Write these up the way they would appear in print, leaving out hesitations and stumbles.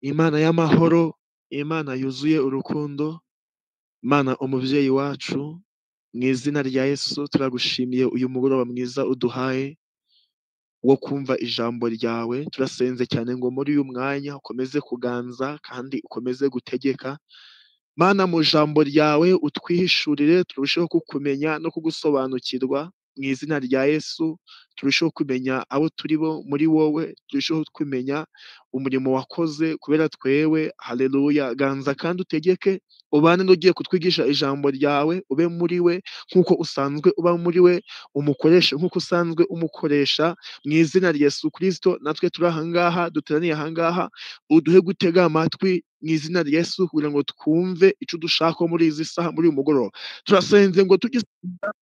Imana y'amahoro, Imana yuzuye urukundo, Imana umubyeyi wacu, mu izina rya Yesu turagushimiye uyu mugoroba mwiza uduhaye wo kumva ijambo ryawe. Turasenze cyane ngo muri uyu mwanya ukomeze kuganza kandi ukomeze gutegeka. Mana, mu jambo ryawe utwihishurire, turusheho kukumenya no kugusobanukirwa. Mu izina rya Yesu turusheho kumenya abo turi bo muri wowe, turusheho kumenya umurimo wakoze kubera twewe. Haleluya! Ganza kandi utegeke, ubane n'ugiye kutwigisha ijambo ryawe, ube muri we nk'uko usanzwe uba muri we, umukoreshe nk'uko usanzwe umukoresha. Mu izina rya Yesu Kristo, natwe turi ahangaha, duteraniye ahangaha, uduhe gutega amatwi mu izina rya Yesu kugira ngo twumve icyo dushaka muri izi saha, muri uyu mugoroba. Turasenze ngo tujye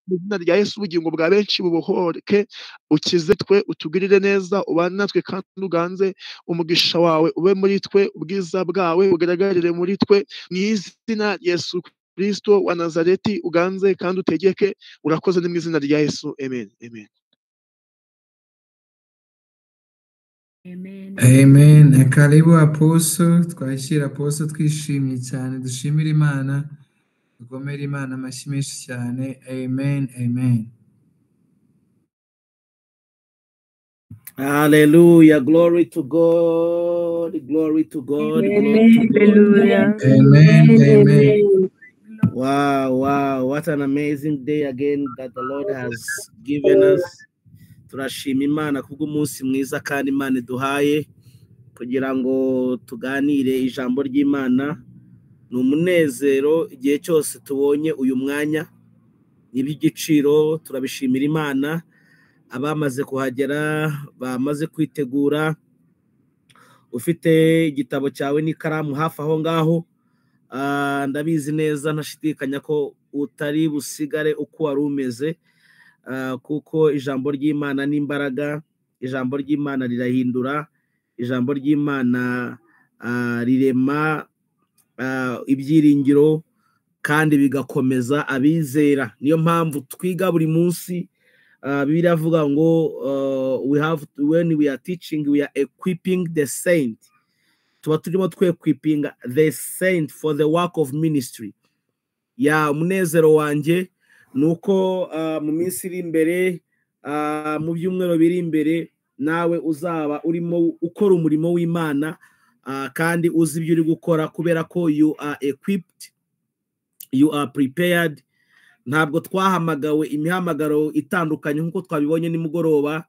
mu izina rya Yesu, ubugingo bwa benshi bubohoreke, ukize twe, utugirire neza, ubane natwe kandi uganze, umugisha wawe ube muri twe, ubwiza bwawe bugaragarire muri twe. Mu izina rya Yesu Kristo wa Nazareti, uganze kandi utegeke. Urakoze, ni mu izina rya Yesu, amen, amen. Amen. Amen. Karibu Apostle, twakira Apostle twishimye cyane, dushimire Imana, dukomere Imana amashyi menshi cyane. Amen, amen. Hallelujah. Glory to God. Glory to God. Glory to God. Hallelujah. Amen, amen. Wow, wow. What an amazing day again that the Lord has given us. Turashima Imana kubw'umunsi mwiza kandi Imana iduhaye kugira ngo tuganire ijambo ry'Imana. Ni umunezero igihe cyose tubonye uyu mwanya, ni iby'igiciro, turabishimira Imana. Abamaze kuhagera, bamaze kwitegura, ufite igitabo cyawe n'ikaramu hafi aho ngaho, ndabizi neza ntashidikanya ko utari busigare uko wari umeze, kuko ijambo ry'Imana ni imbaraga, ijambo ry'Imana rirahindura, ijambo ry'Imana rirema ibyiringiro kandi bigakomeza abizera. Niyo mpamvu twiga buri munsi. Bibiliya iravuga ngo we have to, when we are teaching we are equipping the saint. Tuba turimo twequippinga the saint for the work of ministry. Ya umunezero wanjye nuko mu minsi iri imbere, mu byumweru biri imbere, nawe uzaba urimo ukora umurimo w'Imana, kandi uzi ibyo uri gukora, kubera ko you are equipped, you are prepared. Ntabwo twahamagawe imihamagaro itandukanye nk'uko twabibonye nimugoroba,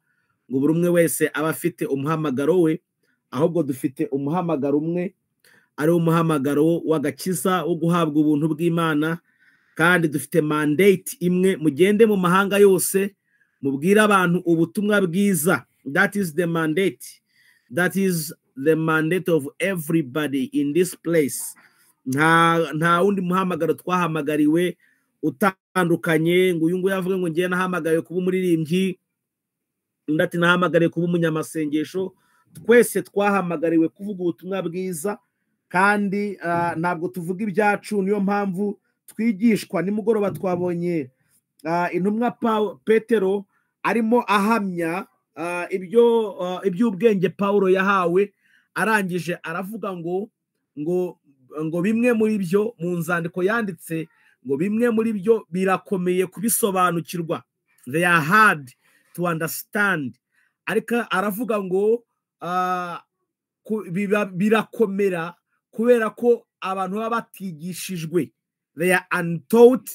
ngo buri umwe wese aba afite umuhamagaro we, ahubwo dufite umuhamagaro umwe, ari umuhamagaro w'agakiza wo guhabwa ubuntu bw'Imana, kandi dufite mandate imwe: mugende mu mahanga yose mubwire abantu ubutumwa bwiza. That is the mandate, that is the mandate of everybody in this place. Nta wundi muhamagaro twahamagariwe utandukanye, ngo uyu nguyu avuge ngo ngiye nahamagariwe kuba umuririmbyi, undi ati nahamagariwe kuba umunyamasengesho. Twese twahamagariwe kuvuga ubutumwa bwiza, kandi ntabwo tuvuga ibyacu. Niyo mpamvu twigishwa. Nimugoroba twabonye intumwa Petero arimo ahamya ibyo iby'ubwenge Paulo yahawe, arangije aravuga ngo bimwe muri byo, mu nzandiko yanditse, ngo bimwe muri byo birakomeye kubisobanukirwa, they are hard to understand, ariko aravuga ngo birakomera kubera ko abantu baba batigishijwe, they are untaught,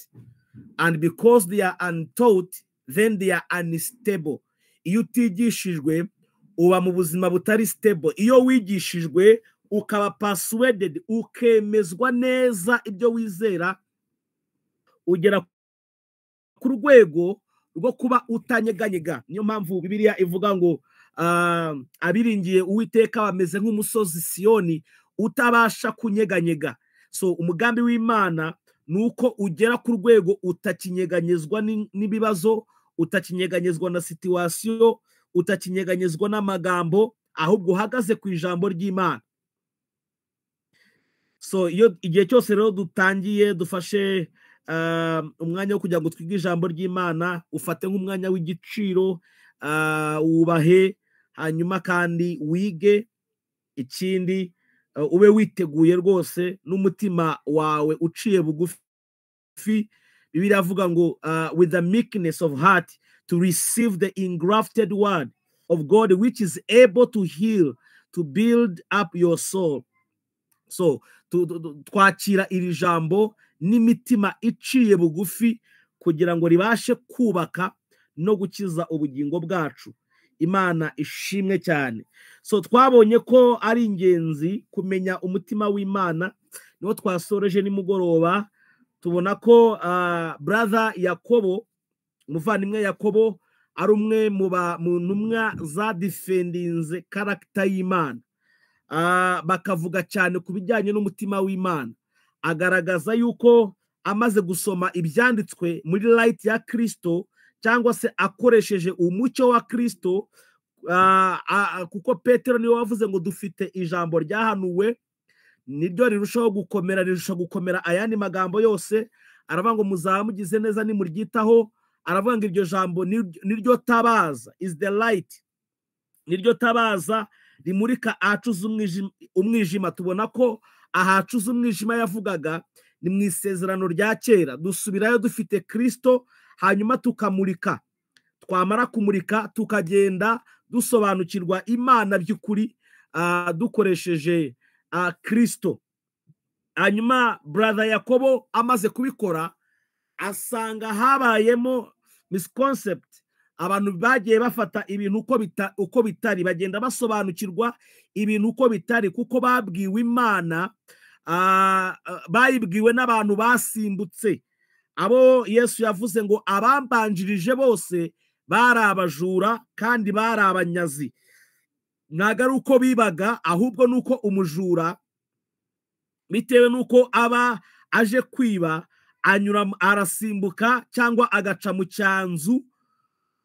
and because they are untaught, then they are unstable. Iyo utigishijwe uba mu buzima butari stable. Iyo wigishijwe ukaba persuaded, ukemezwa neza ibyo wizera, ugera ku rwego rwo kuba utanyeganyega. Niyo mpamvu Bibiliya ivuga ngo abiringiye Uwiteka bameze nk'umusozi Siyoni utabasha kunyeganyega. So umugambi w'Imana ni uko ugera ku rwego utakinyeganyezwa n'ibibazo, utakinyeganyezwa na situation, utakinyeganyezwa n'amagambo, ahubwo uhagaze ku ijambo ry'Imana. So iyo igihe cyose rero dutangiye, dufashe umwanya wo kugira ngo twige ijambo ry'Imana, ufate nk'umwanya w'igiciro, wubahe, hanyuma kandi wige. Ikindi, Ube witeguye rwose n'umutima wawe uciye bugufi. Bibiliya avuga ngo with the meekness of heart to receive the engrafted word of God, which is able to heal, to build up your soul. So twakira iri jambo n'imitima iciye bugufi kugira ngo ribashe kubaka no gukiza ubugingo bwacu. Imana ishimwe cyane. So twabonye ko ari ingenzi kumenya umutima w'Imana. Niho twasoreje nimugoroba, tubona ko brother Yakobo, umuvandimwe Yakobo, ari umwe mu ntumwa zadefendinze character y'Imana, bakavuga cyane ku bijyanye n'umutima w'Imana. Agaragaza yuko amaze gusoma ibyanditswe muri light ya Kristo, cyangwa se akoresheje umucyo wa Kristo, kuko Petero niwe wavuze ngo dufite ijambo ryahanuwe, niryo rirushaho gukomera, rirusha gukomera ayandi magambo yose. Aravuga ngo muzaba mugize neza nimuryitaho. Aravuga ngo iryo jambo niryo tabaza, is the light, niryo tabaza rimurika ahacuze umwijima. Tubona ko ahacuze umwijima yavugaga ni mu isezerano rya kera. Dusubirayo dufite Kristo, hanyuma tukamurika, twamara kumurika tukagenda dusobanukirwa Imana by'ukuri, dukoresheje Kristo. Hanyuma brother Yakobo amaze kubikora, asanga habayemo misconcept. Abantu bagiye bafata ibintu uko bitari, bagenda basobanukirwa ibintu uko bitari, kuko babwiwe Imana, bayibwiwe n'abantu basimbutse. Abo Yesu yavuze ngo abambanjirije bose bari abajura kandi bari abanyazi. Ntabwo ari uko bibaga, ahubwo ni uko umujura, bitewe n'uko aba aje kwiba, anyura, arasimbuka cyangwa agaca mu cyanzu.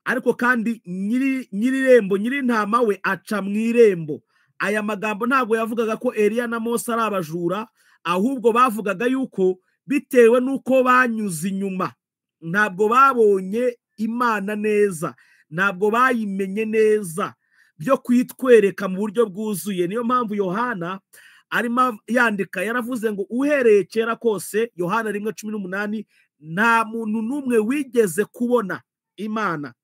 Ariko kandi nyir'irembo, nyir'intama we aca mu irembo. Aya magambo ntabwo yavugaga ko Eliya na Mose ari abajura, ahubwo bavugaga yuko bitewe n'uko banyuze inyuma, ntabwo babonye Imana neza, ntabwo bayimenye neza byo kuyitwereka mu buryo bwuzuye. Niyo mpamvu Yohana arimo yandika, yaravuze ngo uhereye kera kose, Yohana 1:18, nta muntu n'umwe wigeze kubona Imana.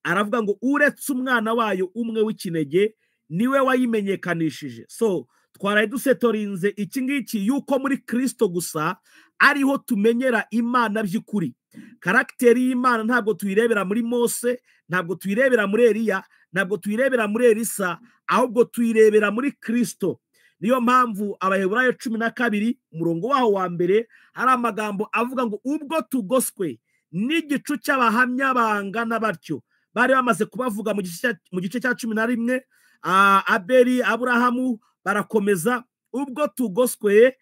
Aravuga ngo uretse umwana wayo umwe w'ikinege, niwe wayimenyekanishije. So twaraye dusetorinze iki ngiki, yuko muri Kristo gusa ariho tumenyera Imana by'ukuri. Caractère y'Imana ntabwo tuyirebera muri Mose, ntabwo tuyirebera muri Eliya, ntabwo tuyirebera muri Elisa, ahubwo tuyirebera muri Kristo. Niyo mpamvu Abaheburayo 12, umurongo waho wa mbere, hari amagambo avuga ngo ubwo tugoswe n'igicu cy'abahamya bangana batyo. Bari bamaze kubavuga mu gice cya 11, Abeli, Aburahamu, barakomeza. Ubwo tugoswe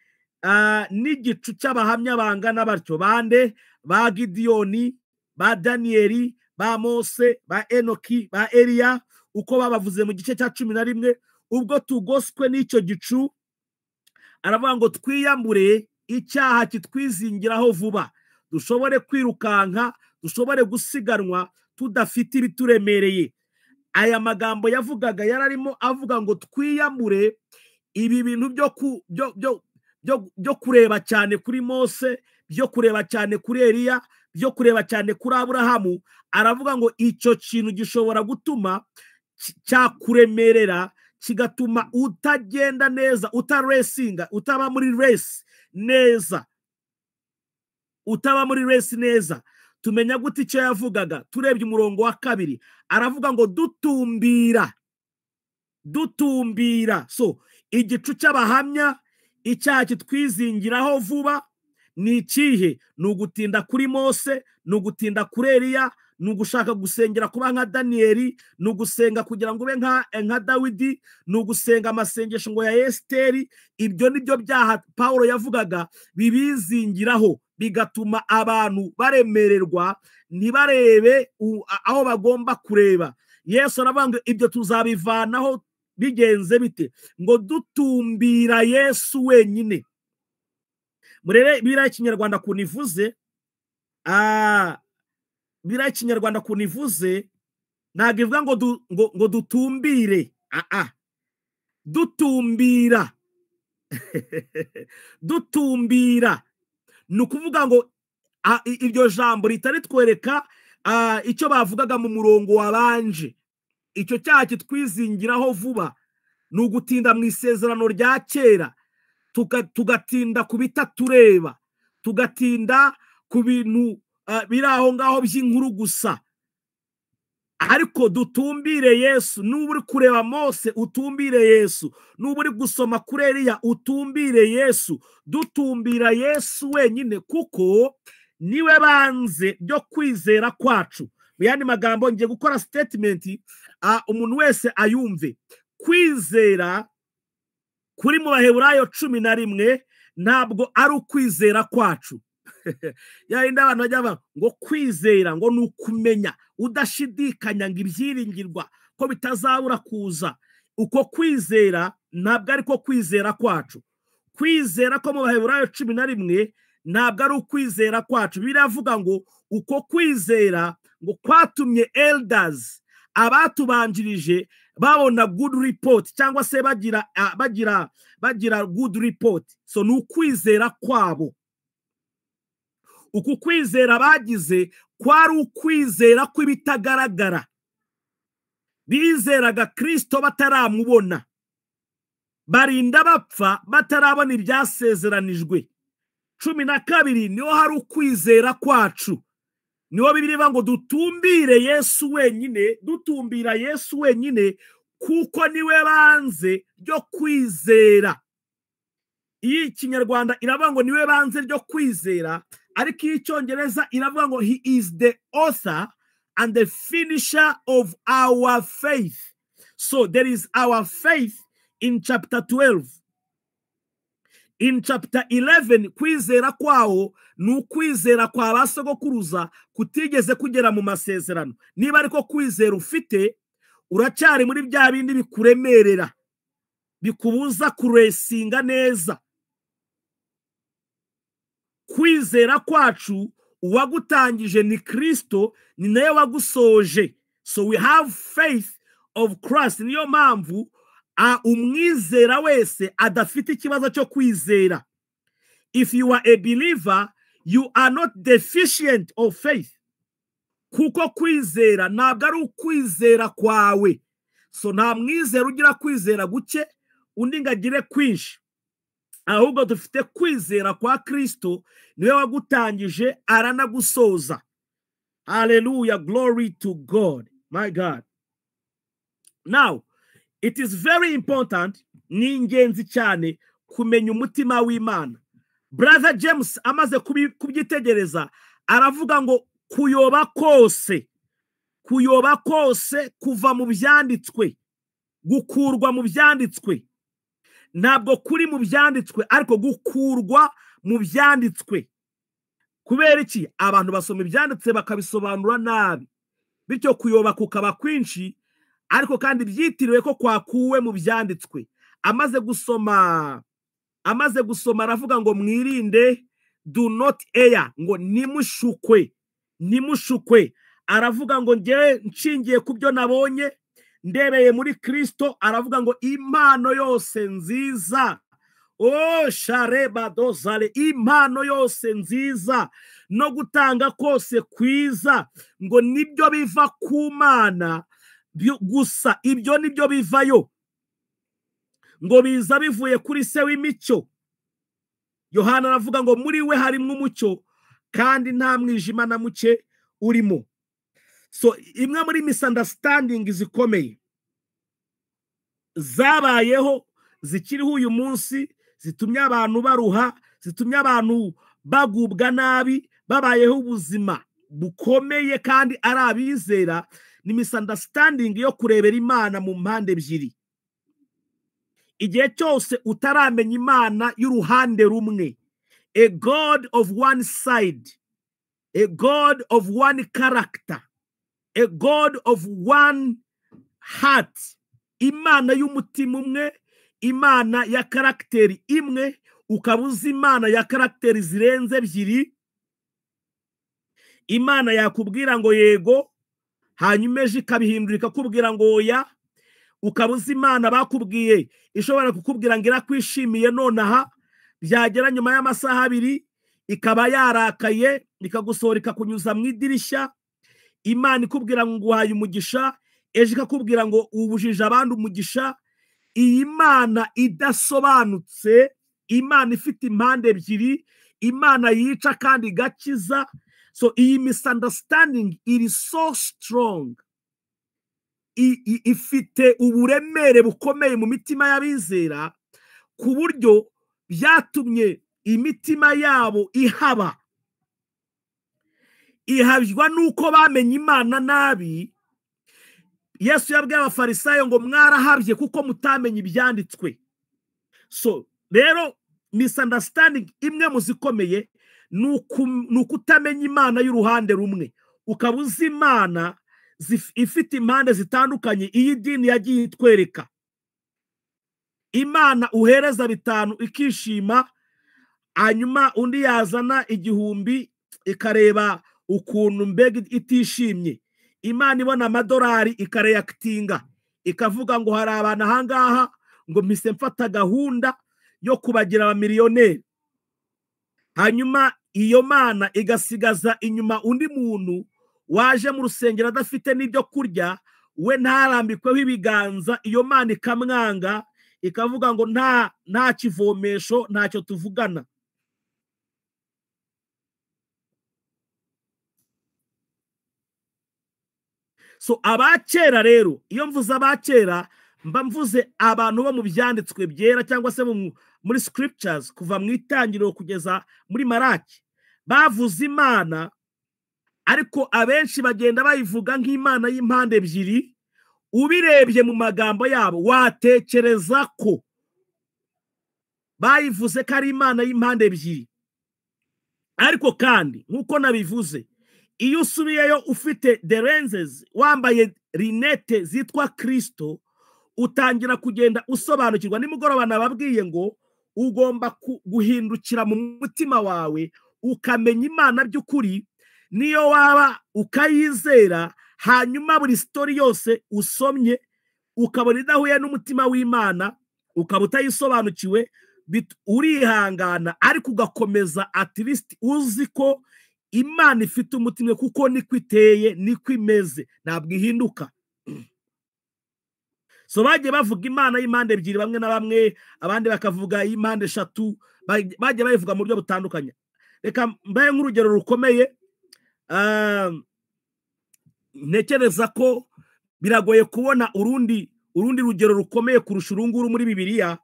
n'igicu cy'abahamya bangana batyo, bande? Ba Gidiyoni, ba Daniyeli, ba Mose, ba Enoki, ba Eliya, uko babavuze mu gice cya 11. Ubwo tugoswe n'icyo gicu, aravuga ngo twiyambure icyaha kitwizingiraho vuba, dushobore kwirukanka, dushobore gusiganwa tudafite ibituremereye. Aya magambo yavugaga yararimo avuga ngo twiyambure ibi bintu byo kureba cyane kuri Mose, byo kureba cyane kuri Eliya, byo kureba cyane kuri Aburahamu. Aravuga ngo icyo kintu gishobora gutuma cyakuremerera, kigatuma utagenda neza, utaresinga, utaba muri race neza, utaba muri race neza. Tumenya gute icyo yavugaga? Turebye umurongo wa kabiri, aravuga ngo dutumbira, dutumbira. So igicu cy'abahamya, icyaha kitwizingiraho vuba ni ikihe? Ni ugutinda kuri Mose, ni ugutinda kuri Eliya, ni ugushaka gusengera kuba nka Daniyeli, ni ugusenga kugira ngo ube nka Dawidi, ni ugusenga amasengesho ngo ya Esiteri. Ibyo nibyo byaha Pawulo yavugaga bibizingiraho, bigatuma abantu baremererwa, ntibarebe aho bagomba kureba. Yesu aravuga ngo ibyo tuzabivanaho bigenze bite? Ngo dutumbira Yesu wenyine. Murebe Bibiliya y'Ikinyarwanda ukuntu ivuze, Bibiliya y'Ikinyarwanda ukuntu ivuze, ntabwo ivuga ngo dutumbire. Dutumbira, dutumbira, ni ukuvuga ngo iryo jambo ritari twereka icyo bavugaga mu murongo wabanje. Icyo cyaha kitwizingiraho vuba ni ugutinda mu isezerano rya kera, tugatinda ku bitatureba, tugatinda ku bintu biri aho ngaho by'inkuru gusa. Ariko dutumbire Yesu. Nuba uri kureba Mose, utumbire Yesu. Nuba uri gusoma kuri Eliya, utumbire Yesu. Dutumbira Yesu wenyine, kuko niwe banze ryo kwizera kwacu. Mu yandi magambo, ngiye gukora statement, umuntu wese ayumve: kwizera kuri mu Baheburayo 11 ntabwo ari ukwizera kwacu. Yayindi abantu bajya bavuga ngo kwizera ngo ni ukumenya udashidikanya ngo ibyiringirwa ko bitazabura kuza, uko kwizera ntabwo ariko kwizera kwacu. Kwizera ko mu Baheburayo 11 ntabwo ari ukwizera kwacu. Biravuga ngo uko kwizera ngo kwatumye elders, abatubanjirije, babona good report, cyangwa se bagira good report. So ni ukwizera kwabo. Uku kwizera bagize kwari ukwizera kw'ibitagaragara. Bizeraga Kirisito bataramubona, barinda bapfa batarabona ibyasezeranijwe. 12 niho hari ukwizera kwacu. Niho Bibiliya ngo dutumbire Yesu wenyine, dutumbira Yesu wenyine, kuko niwe banze ryo kwizera. Iyi Ikinyarwanda iravuga ngo niwe banze ryo kwizera, ariko iyi Icyongereza iravuga ngo "He is the author and the finisher of our faith." So there is our faith in chapter 12. In chapter 11, kwizera kwawo ni ukwizera kwa ba sogokuruza kutigeze kugera mu masezerano. Niba ariko kwizera ufite, uracyari muri bya bindi bikuremerera, bikubuza kuresinga neza. Kwizera kwacu, uwagutangije ni Kirisito, ni nawe wagusoje. So we have faith of Christ. Niyo mpamvu umwizera wese adafite ikibazo cyo kwizera. If you are a believer, you are not deficient of faith, kuko kwizera ntabwo ari ukwizera kwawe. So nta mwizera ugira kwizera guke, undi ngo agire kwinshi, ahubwo dufite kwizera kwa Kirisito. Niwe wagutangije, aranagusoza. Haleluya, glory to God, my God. Now it is very important, ni ingenzi cyane kumenya umutima w'Imana. Brother James amaze kubyitegereza aravuga ngo kuyoba kose, kuyoba kose kuva mu byanditswe, gukurwa mu byanditswe. Ntabwo kuri mu byanditswe, ariko gukurwa mu byanditswe. Kubera iki? Abantu basoma ibyanditse bakabisobanura nabi, bityo kuyoba kukaba kwinshi, ariko kandi byitiriwe ko kwakuwe mu byanditswe. Amaze gusoma aravuga ngo mwirinde, do not err, ngo nimushukwe, nimushukwe. Aravuga ngo ngewe nshingiye ku byo nabonye, ndebeye muri Kirisito, aravuga ngo impano yose nziza, o shareba dozare, impano yose nziza no gutanga kose kwiza, ngo nibyo biva ku Mana gusa. Ibyo nibyo bivayo, ngo biza bivuye kuri Se w'imico. Yohana aravuga ngo muri we harimo umucyo, kandi nta mwijima na muke urimo. So imwe muri misunderstanding zikomeye zabayeho, zikiriho uyu munsi, zitumye abantu baruha, zitumye abantu bagubwa nabi, babayeho ubuzima bukomeye kandi ari abizera, ni misunderstanding yo kurebera Imana mu mpande ebyiri. Igihe cyose utaramenya Imana y'uruhande rumwe, a God of one side, a God of one character, a God of one heart, Imana y'umutima umwe, Imana ya caractère imwe, ukaba uzi Imana ya caractère zirenze ebyiri, Imana yakubwira ngo yego, hanyuma ejo ikabihindura ikakubwira ngo oya. Ukaba uzi Imana bakubwiye ishobora kukubwira ngo irakwishimiye nonaha, byagera nyuma y'amasaha 2 ikaba yarakaye, ikagusohora ikakunyuza mu idirishya. Imana ikubwira ngo nguhaye umugisha, ejo ikakubwira ngo ubujije abandi umugisha. Iyi Mana idasobanutse, Imana ifite impande ebyiri, Imana yica kandi igakiza. So iyi misunderstanding iri so strong, ifite uburemere bukomeye mu mitima y'abizera, ku buryo byatumye imitima yabo ihaba, ihabywa nuko bamenye Imana nabi. Yesu yabwiye Abafarisayo ngo mwarahabye kuko mutamenye ibyanditswe. So rero misunderstanding imwe mu zikomeye ni ukutamenya Imana y'uruhande rumwe, ukaba uzi Imana ifite impande zitandukanye. Iyi dini yagiye itwereka Imana uhereza 5 ikishima, hanyuma undi yazana 1000 ikareba ukuntu mbega itishimye. Imana ibona amadolari ikareactinga, ikavuga ngo hari abantu ahangaha ngo mpise mfata gahunda yo kubagira abamiliyoneri. Hanyuma iyo Mana igasigaza inyuma undi muntu waje mu rusengero adafite n'ibyo kurya, we ntarambikweho ibiganza, iyo Mana ikamwanga, ikavuga ngo nta kivomesho, ntacyo tuvugana. So abakera rero, iyo mvuze abakera mba mvuze abantu bo mu byanditswe byera cyangwa se muri scriptures, kuva mu itangiriro kugeza muri Maraki, bavuze Imana, ariko abenshi bagenda bayivuga nk'Imana y'impande ebyiri. Ubirebye mu magambo yabo watekereza ko bayivuze ko ari Imana y'impande ebyiri, ariko kandi nk'uko nabivuze, iyo usubiyeyo ufite the lenses, wambaye rinete zitwa Kristo, utangira kugenda usobanukirwa. Nimugoroba nababwiye ngo ugomba guhindukira mu mutima wawe ukamenya Imana by'ukuri, niyo waba ukayizera, hanyuma buri story yose usomye ukabona idahuye n'umutima w'Imana, ukaba utayisobanukiwe, urihangana ariko ugakomeza, at least uzi ko Imana ifite umutima, kuko niko iteye, niko imeze, ntabwo ihinduka. So bagiye bavuga Imana y'impande ebyiri bamwe na bamwe, abandi bakavuga y'impande 3, bagiye bayivuga mu buryo butandukanye. Reka mbaye nk'urugero rukomeye. Ntekereza ko biragoye kubona urundi rugero rukomeye kurusha urunguru muri Bibiliya,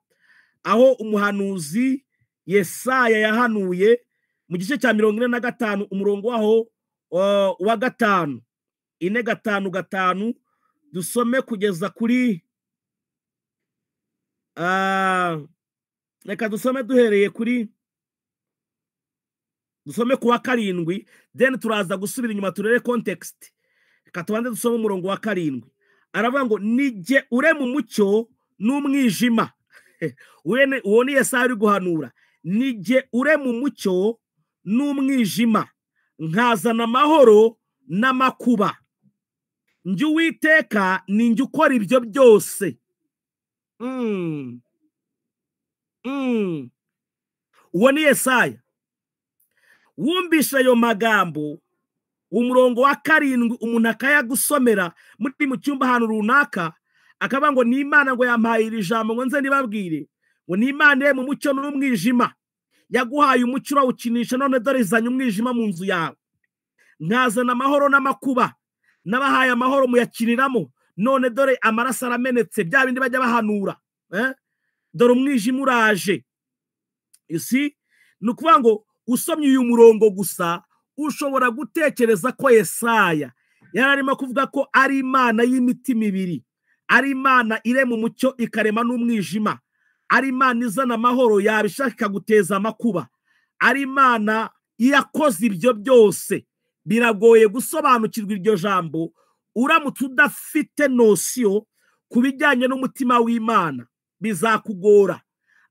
aho umuhanuzi Yesaya yahanuye mu gice cya 45 umurongo waho wa 5, 4 5 5, dusome kugeza kuri reka dusome duhereye kuri, dusome kuwa 7, then turaza gusubira inyuma turere context. Reka tubanze dusome umurongo wa 7. Aravuga ngo nijye urema umucyo n'umwijima. Uwo ni Yesaya uri guhanura. Nijye urema umucyo n'umwijima, nkazana amahoro n'amakuba. Njye Uwiteka ni njye ukora ibyo byose. Uwo ni Yesaya. Wumvisha ayo magambo, umurongo wa 7, umuntu akayagusomera muri mu cyumba ahantu runaka, akaba ngo ni Imana ngo yampaye iri jambo ngo nze nibabwire ngo ni Imana mu mucyo n'umwijima, yaguhaye umucyo urawukinisha, none dore izanye umwijima mu nzu yawe. Nkazana amahoro n'amakuba, nabahaye amahoro muyakiniramo, none dore amaraso aramenetse, bya bindi bajya bahanura, dore umwijima uraje. You see, ni ukuvuga ngo usomye uyu murongo gusa ushobora gutekereza ko Yesaya yari arimo kuvuga ko ari Imana y'imitima ibiri, ari Imana irema umucyo ikarema n'umwijima, ari Imana izana amahoro yabishaka ikaguteza amakuba, ari Imana yakoze ibyo byose. Biragoye gusobanukirwa iryo jambo uramutse udafite nosiyo ku bijyanye n'umutima w'Imana, bizakugora.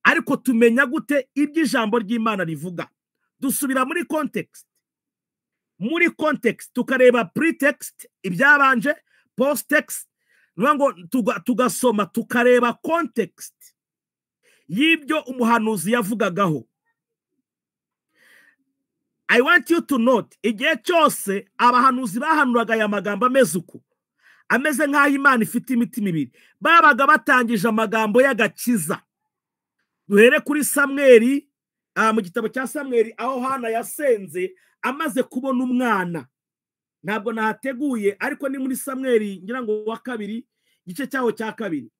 Ariko tumenya gute ibyo ijambo ry'Imana rivuga? Dusubira muri context. Muri context tukareba pretext, ibyabanje, post text, Ngo tugasoma tukareba context y'ibyo umuhanuzi yavugagaho. I want you to note, igihe cyose abahanuzi bahanuraga aya magambo ameze uko, ameze nk'aho Imana ifite imitima ibiri, babaga batangije amagambo y'agakiza. Duhere kuri Samweli, mu gitabo cya Samweli, aho Hana yasenze amaze kubona umwana. Ntabwo nahateguye, ariko ni muri Samweli ngira ngo wa kabiri, igice cyaho cya kabiri.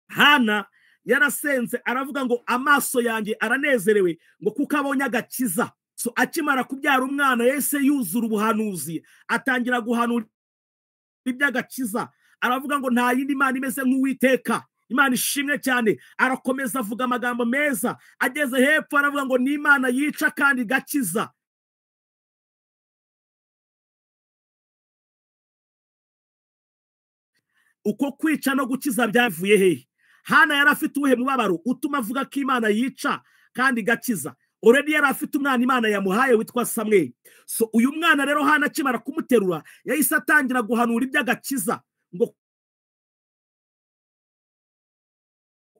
Hana yarasenze aravuga ngo amaso yanjye aranezerewe ngo kuko abonye agakiza. So akimara kubyara umwana yahise yuzura ubuhanuzi, atangira guhanura iby'agakiza. Aravuga ngo nta yindi Imana imeze nk'Uwiteka. Imana ishimwe cyane. Arakomeza avuga amagambo meza, ageze hepfo aravuga ngo ni Imana yica kandi igakiza. Uko kwica no gukiza byavuye hehe? Hana yari afite uwuhe mubabaro utuma avuga ko Imana yica kandi igakiza? Already yari afite umwana Imana yamuhaye witwa Samweli. So uyu mwana rero Hana akimara kumuterura yahise atangira guhanura iby'agakiza, ngo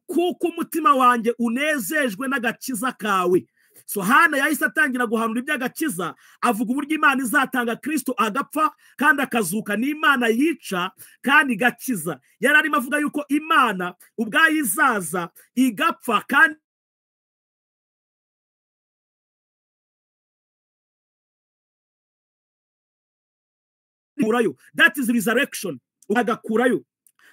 kuko umutima wanjye unezejwe n'agakiza kawe. So Hana yahise atangira guhanura iby'agakiza, avuga uburyo Imana izatanga Kristo agapfa kandi akazuka. Ni Imana yica kandi igakiza. Yari arimo avuga yuko Imana ubwayo izaza igapfa kandi that is resurrection. Agakurayo,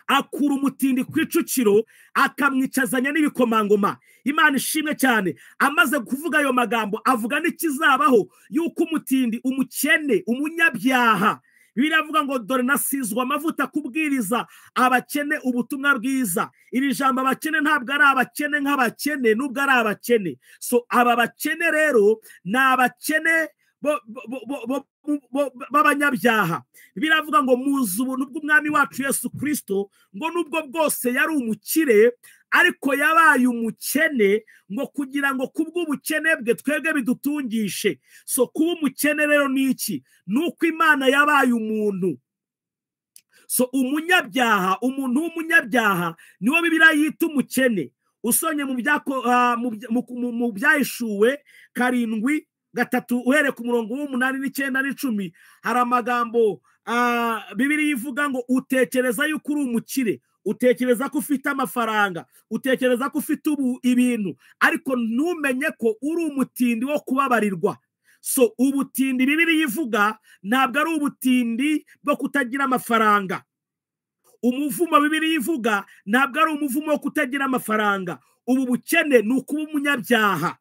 akura umutindi ku icukiro akamwicazanya n'ibikomangoma. Imana ishimwe cyane. Amaze kuvuga ayo magambo avuga n'ikizabaho, yuko umutindi, umukene, umunyabyaha, biravuga ngo dore nasizwe amavuta kubwiriza abakene ubutumwa bwiza. Iri jambo abakene ntabwo ari abakene nk'abakene, nubwo ari abakene. So aba bakene rero ni abakene b'abanyabyaha. Biravuga ngo muzi ubuntu bw'Umwami wacu Yesu Kristo, ngo nubwo bwose yari umukire ariko yabaye umukene, ngo kugira ngo kubw'ubukene bwe twebwe bidutungishe. So kuba umukene rero ni iki? Nuko Imana yabaye umuntu. So umunyabyaha, umuntu w'umunyabyaha niwo Bibiliya yita umukene. Usonye mu byahishuwe 7:3 uhereye ku murongo w'8 n'9 n'10, hari amagambo Bibiliya ivuga ngo utekereza yuko uri umukire, utekereza ko ufite amafaranga, utekereza ko ufite ibintu, ariko ntumenye ko uri umutindi wo kubabarirwa. So ubutindi Bibiliya ivuga ntabwo ari ubutindi bwo kutagira amafaranga. Umuvumo Bibiliya ivuga ntabwo ari umuvumo wo kutagira amafaranga. Ubu bukene ni ukuba umunyabyaha.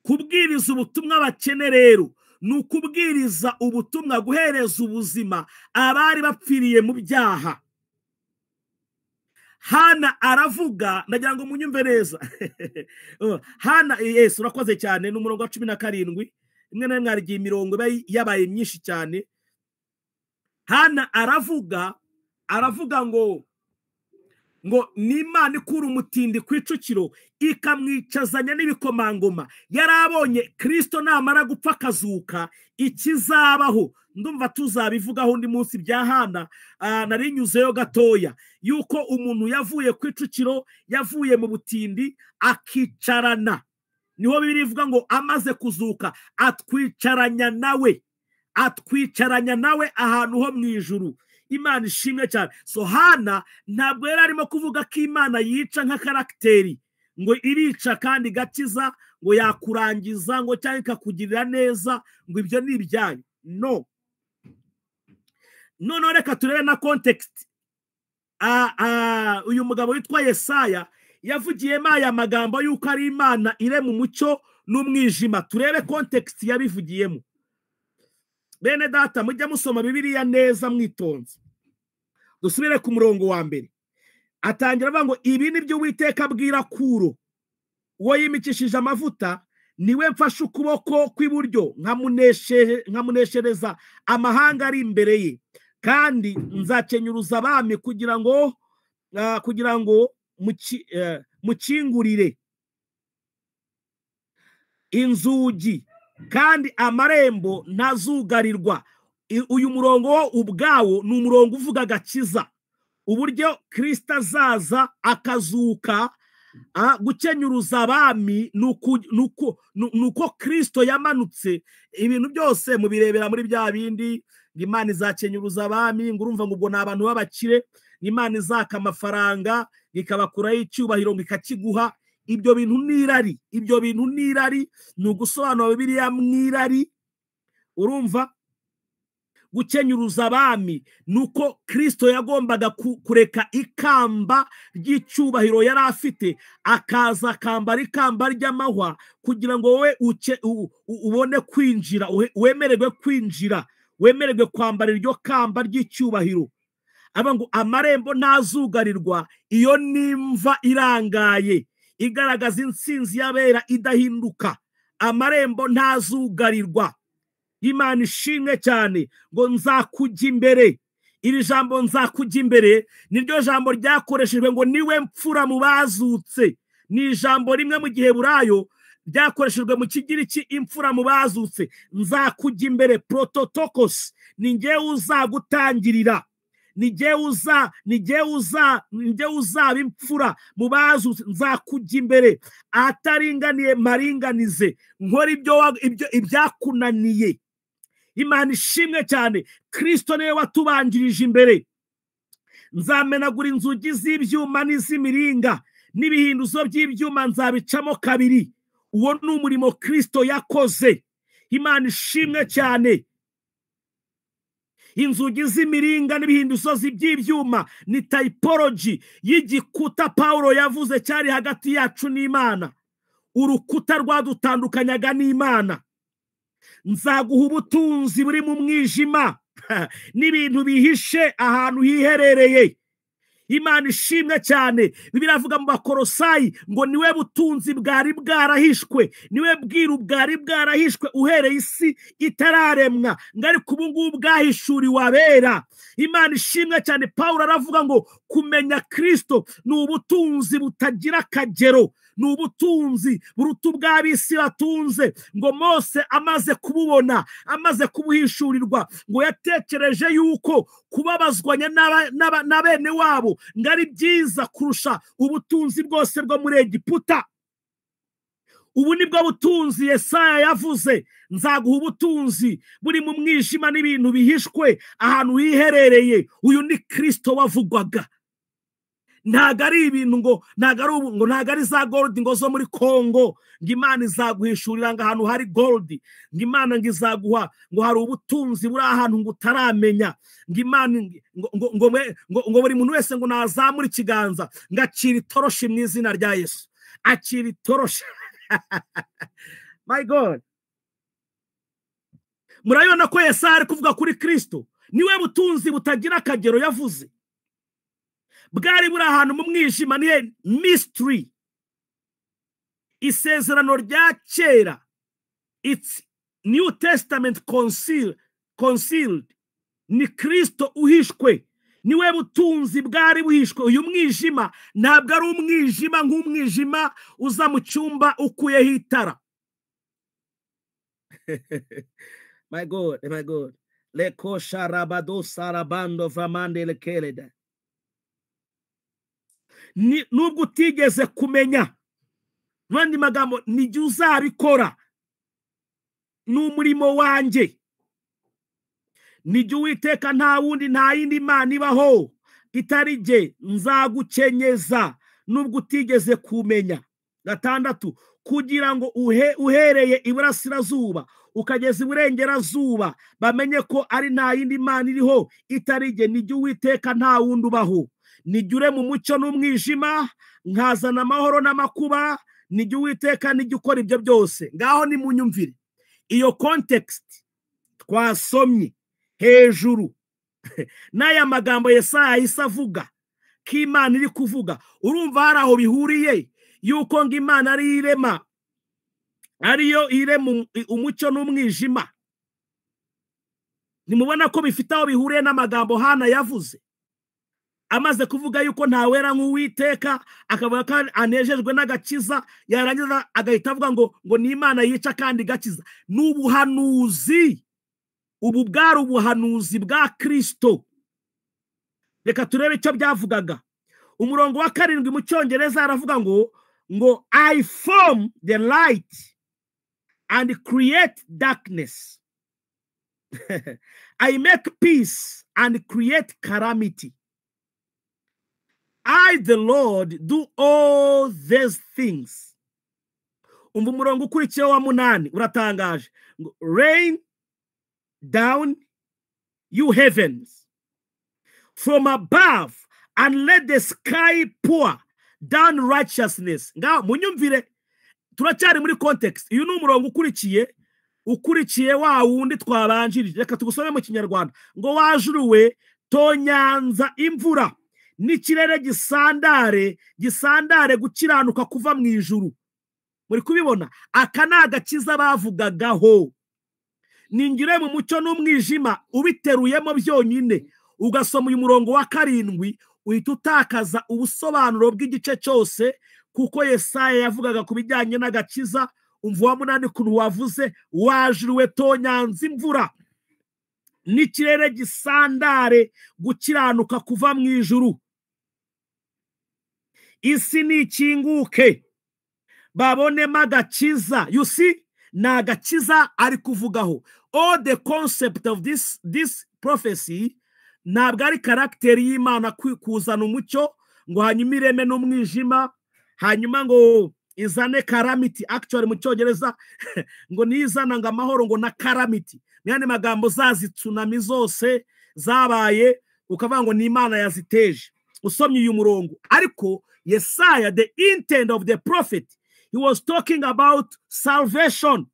Kubwiriza ubutumwa abakene rero ni ukubwiriza ubutumwa, guhereza ubuzima abari bapfiriye mu byaha. Hana aravuga, ndagira ngo munyumve neza. Hana, Yesu urakoze cyane, ni umurongo wa 17. Rimwe na rimwe hari igihe imirongo iba yabaye myinshi cyane. Hana aravuga ngo ni Imana ikura umutindi ku icukiro ikamwicazanya n'ibikomangoma. Yari abonye Kristo namara gupfa akazuka ikizabaho. Ndumva tuzabivugaho undi munsi bya Hana, narinyuzeyo gatoya, yuko umuntu yavuye ku icukiro, yavuye mu butindi akicarana. Niho Bibiliya ivuga ngo amaze kuzuka atwicaranya nawe, atwicaranya nawe ahantu ho mu ijuru. Imana ishimwe cyane. So Hana ntabwo yari arimo kuvuga ko Imana yica nka karagiteri, ngo irica kandi igakiza, ngo yakurangiza, ngo cyangwa ikakugirira neza, ngo ibyo ni ibyayo. No. Noneho reka turebe na context. Uyu mugabo witwa Yesaya yavugiyemo aya magambo yuko ari Imana irema umucyo n'umwijima. Turebe context yabivugiyemo. Bene data, mujya musoma Bibiliya neza mwitonze. Dusubire ku murongo wa mbere. Atangira avuga ngo ibi ni byo Uwiteka abwira Kuro, uwo yimikishije amavuta, niwe mfashe ukuboko kw'iburyo nkamuneshereza amahanga ari imbere ye, kandi nzakenyuruza abami kugira ngo mukingurire inzugi, kandi amarembo ntazugarirwa. Uyu murongo wo ubwawo ni umurongo uvuga agakiza, uburyo Kristo azaza akazuka. Gukenyuruza abami nuko Kristo yamanutse. Ibintu byose mubirebera muri bya bindi ngo Imana izakenyuruza abami, ngo urumva ngo ubwo ni abantu b'abakire, ngo Imana izaka amafaranga ikabakuraho icyubahiro ngo ikakiguha. Ibyo bintu ni irari, ibyo bintu ni irari, ni ugusobanura Bibiliya mu irari. Urumva, gukenyuruza abami nuko Kristo yagombaga kureka ikamba ry'icyubahiro yari afite, akaza akambara ikamba ry'amahwa kugira ngo wowe ubone kwinjira, wemererwe kwinjira, wemererwe kwambara iryo kamba ry'icyubahiro. Aba ngo amarembo ntazugarirwa, iyo nimva irangaye igaragaza intsinzi y'abera idahinduka. Amarembo ntazugarirwa. Imana ishimwe cyane. Ngo nzakujya imbere. Iri jambo nzakujya imbere niryo jambo ryakoreshejwe ngo niwe mfura mu bazutse. Ni ijambo rimwe mu Giheburayo ryakoreshejwe mu Kigiriki, imfura mu bazutse. Nzakujya imbere, prototokos, ni njyewe uzagutangirira, ni njyewe uzaba imfura mu bazutse. Nzakujya imbere, ahataringaniye maringanize, nkora ibyo ibyakunaniye. Imana ishimwe cyane. Kristo niwe watubanjirije imbere. Nzamenagura inzugi z'ibyuma n'iz'imiringa, n'ibihinduzo by'ibyuma nzabicamo kabiri. Uwo ni umurimo Kristo yakoze. Imana ishimwe cyane. Inzugi z'imiringa n'ibihinduzo by'ibyuma ni typology y'igikuta Paulo yavuze cyari hagati yacu n'Imana, urukuta rwadutandukanyaga n'Imana. Nzaguha ubutunzi buri mu mwijima n'ibintu bihishe ahantu hiherereye. Imana ishimwe cyane. Bibiliya iravuga mu Bakorosayi ngo niwe butunzi bwari bwarahishwe, niwe bwiru bwari bwarahishwe uhereye isi itararemwa, ngo ariko ubu ngubu bwahishuriwe abera. Imana ishimwe cyane. Paulo aravuga ngo kumenya Kristo ni ubutunzi butagira akagero, ni ubutunzi buruta ubw'ab'isi batunze. Ngo Mose amaze kububona, amaze kubuhishurirwa, ngo yatekereje yuko kubabazwanya na bene wabo ngo ari byiza kurusha ubutunzi bwose bwo muri Egiputa. Ubu nibwo butunzi Yesaya yavuze, nzaguha ubutunzi buri mu mwijima n'ibintu bihishwe ahantu hiherereye. Uyu ni Kristo wavugwaga. Ntago ari ibintu ngo ntago ari za gold ngo zo muri Kongo, ngo Imana izaguhishurira ngo ahantu hari gold, ngo Imana ngo izaguha ngo hari ubutunzi buri ahantu ngo utaramenya, ngo Imana ngo buri muntu wese ngo nazamura ikiganza ngo akira itoroshi mu izina rya Yesu, akira itoroshi. My God, murabibona ko Yesaya ari kuvuga kuri Kristo, niwe butunzi butagira akagero yavuze, bwari buri ahantu mu mwijima. Ni mystery. Isezerano rya kera, it's New Testament concealed, ni Kristo uhishwe, niwe butunzi bwari buhishwe. Uyu mwijima ntabwo ari umwijima nk'umwijima uza mu cyumba ukuyeho itara. My God, my God. Leko sharabado sarabando vamande lekeleda. Nubwo utigeze kumenya, n'andi magambo, nijye uzabikora, ni umurimo wanjye, nijye Uwiteka, nta wundi, nta yindi Mana ibaho itari jye, nzagukenyeza nubwo utigeze kumenya. 6, kugira ngo uhereye iburasirazuba ukageza iburengerazuba bamenye ko ari nta yindi Mana iriho itari jye, nijye Uwiteka, nta wundi ubaho. Nijye urema umucyo n'umwijima, nkazana amahoro n'amakuba, nijye Uwiteka, nijye ukora ibyo byose. Ngaho nimunyumvire iyo context twasomye hejuru n'aya magambo Yesaya yahise avuga ko Imana iri kuvuga. Urumva hari aho bihuriye yuko ngo Imana ari irema, ariyo irema umucyo n'umwijima. Nimubona ko bifite aho bihuriye n'amagambo Hana yavuze, amaze kuvuga yuko ntawera nk'Uwiteka, akavuga ko anejejwe n'agakiza, yarangiza agahita avuga ngo ni Imana yica kandi igakiza. N'ubuhanuzi. Ubu bwari ubuhanuzi bwa Kristo. Reka turebe icyo byavugaga. Umurongo wa 7 mu Cyongereza aravuga ngo I form the light and create darkness. I make peace and create calamity. I, the Lord, do all these things. Umva umurongo ukurikiye wa 8 uratangaje. Rain down, you heavens, from above, and let the sky pour down righteousness. Ngaho munyumvire, turacyari muri context. Uyu ni umurongo ukurikiye wa wundi twabanjirije. Reka tugusome mu Kinyarwanda. Ngo wajuruwe tonyanza imvura n'ikirere gisandare gukiranuka kuva mu ijuru. Muri kubibona, aka ni agakiza bavugagaho. Ningire mu mucyo n'umwijima ubiteruyemo byonyine, ugasoma uyu murongo wa 7 uhita utakaza ubusobanuro bw'igice cyose, kuko Yesaya yavugaga ku bijyanye n'agakiza. Umva wa 8 ukuntu wavuze, wajuruwe tonyanza imvura n'ikirere gisandare gukiranuka kuva mu ijuru. Isi nikinguke babonemo agakiza. You see, ni agakiza ari kuvugaho. All the concept of this prophecy ntabwo ari karagiteri y'Imana kuzana umucyo ngo hanyuma ireme n'umwijima, hanyuma ngo izane calamity. Actually mu Cyongereza ngo nizana ngo amahoro ngo na calamity. Mu yandi magambo zazi tsunami zose zabaye ukavuga ngo ni Imana yaziteje. Usomye uyu murongo. Ariko Yesaya, the intent of the prophet, he was talking about salvation.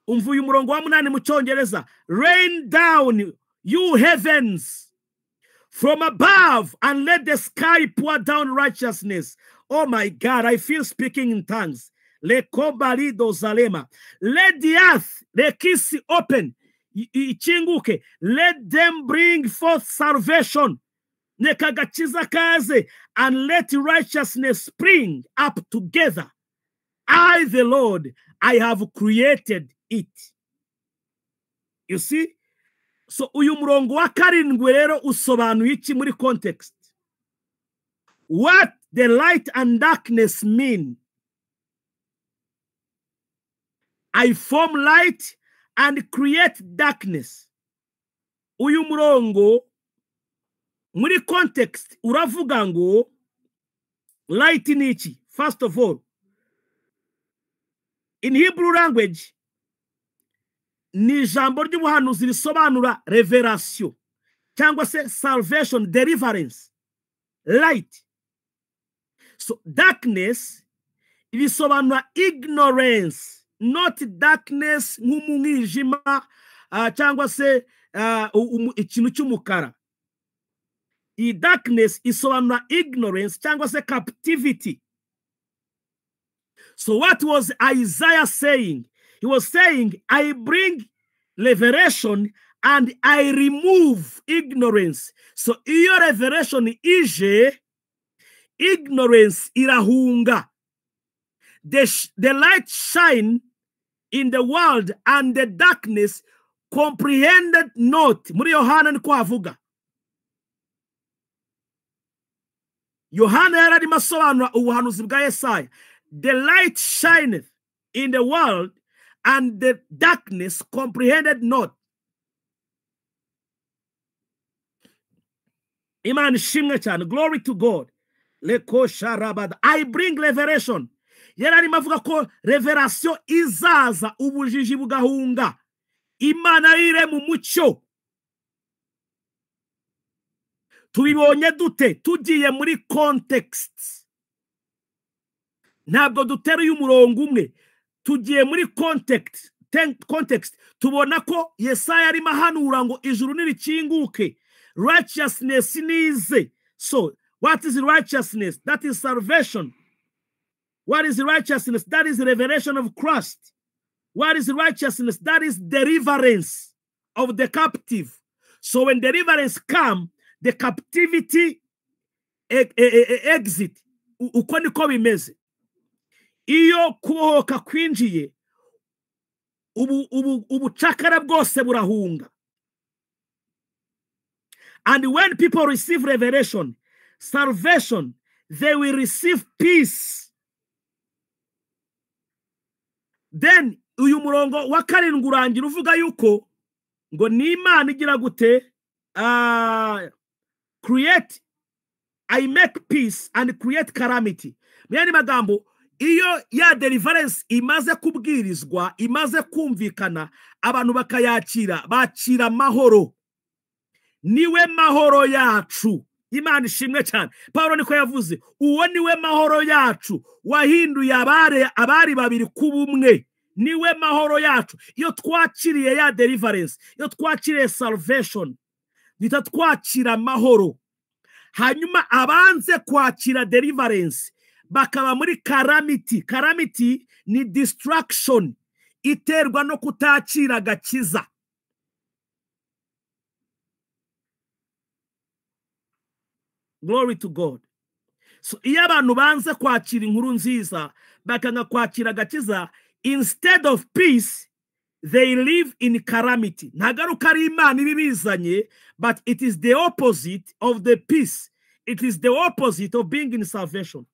Umva uyu murongo wa 8 mu Cyongereza. Rain down, you heavens, from above, and let the sky pour down righteousness. Oh my God, I feel speaking in tongues. Lekobarido zalema. Let the earth, lekisi open, ichinguke. Let them bring forth salvation. Nekagachiza kaze, and let righteousness spring up together. I, the Lord, I have created it. You see? So uyu murongo wa 7 rero usobanuye iki muri context? What the light and darkness mean? I form light and create darkness. Uyu murongo muri context uravuga ngo light ni iki? First of all, in Hebrew language, ni ijambo ry'ubuhanuzi risobanura revelation cyangwa se salvation, deliverance, light. So darkness bisobanura ignorance, not darkness nk'umwijima cyangwa se ikintu cy'umukara. I darkness isobanura ignorance cyangwa se captivity. So what was Isaiah saying? He was saying, I bring revelation and I remove ignorance. So iyo revelation ije, ignorance irahunga. The light shine in the world and the darkness comprehended not. Muri Yohana niko havuga. Yohana yararimo asobanura ubuhanuzi bwa Yesaya. The light shineth in the world and the darkness comprehended not. Imana ishimwe cyane. Glory to God. Leko sharabada. I bring revelation. Yararimo avuga ko revelation izaza ubujiji bugahunga. Imana ire mu mucyo. Tubibonye dute? Tugiye muri context. Ntabwo duteruye umurongo umwe. Tugiye muri context. Tubona ko Yesaya arimo ahanura ngo ijuru nirikinguke, righteousness nize. So what is righteousness? That is salvation. What is righteousness? That is revelation of Christ. What is righteousness? That is deliverance of the captive. So when deliverance come, the captivity exit. Uko niko bimeze. Iyo kubohoka kwinjiye, Ubucakara bwose burahunga. And when people receive revelation, salvation, they will receive peace. Then uyu murongo wa 7 urangira uvuga yuko ngo ni Imana igira gute, create, I make peace and create calamity. Mu yandi magambo, iyo ya deliverance imaze kubwirizwa, imaze kumvikana, abantu bakayakira, bakira amahoro. Niwe mahoro yacu. Imana ishimwe cyane. Paulo niko yavuze, uwo niwe mahoro yacu wahinduye abari babiri kubumwe. Niwe mahoro yacu. Iyo twakiriye ya deliverance, iyo twakiriye salvation, duhita twakira amahoro. Hanyuma abanze kwakira deliverance bakaba muri calamity. Calamity ni destruction iterwa no kutakira agakiza. Glory to God. So iyo abantu banze kwakira inkuru nziza, bakanga kwakira agakiza, instead of peace they live in calamity. Ntagaruka ari Imana ibibizanye, but it is the opposite of the peace. It is the opposite of being in salvation.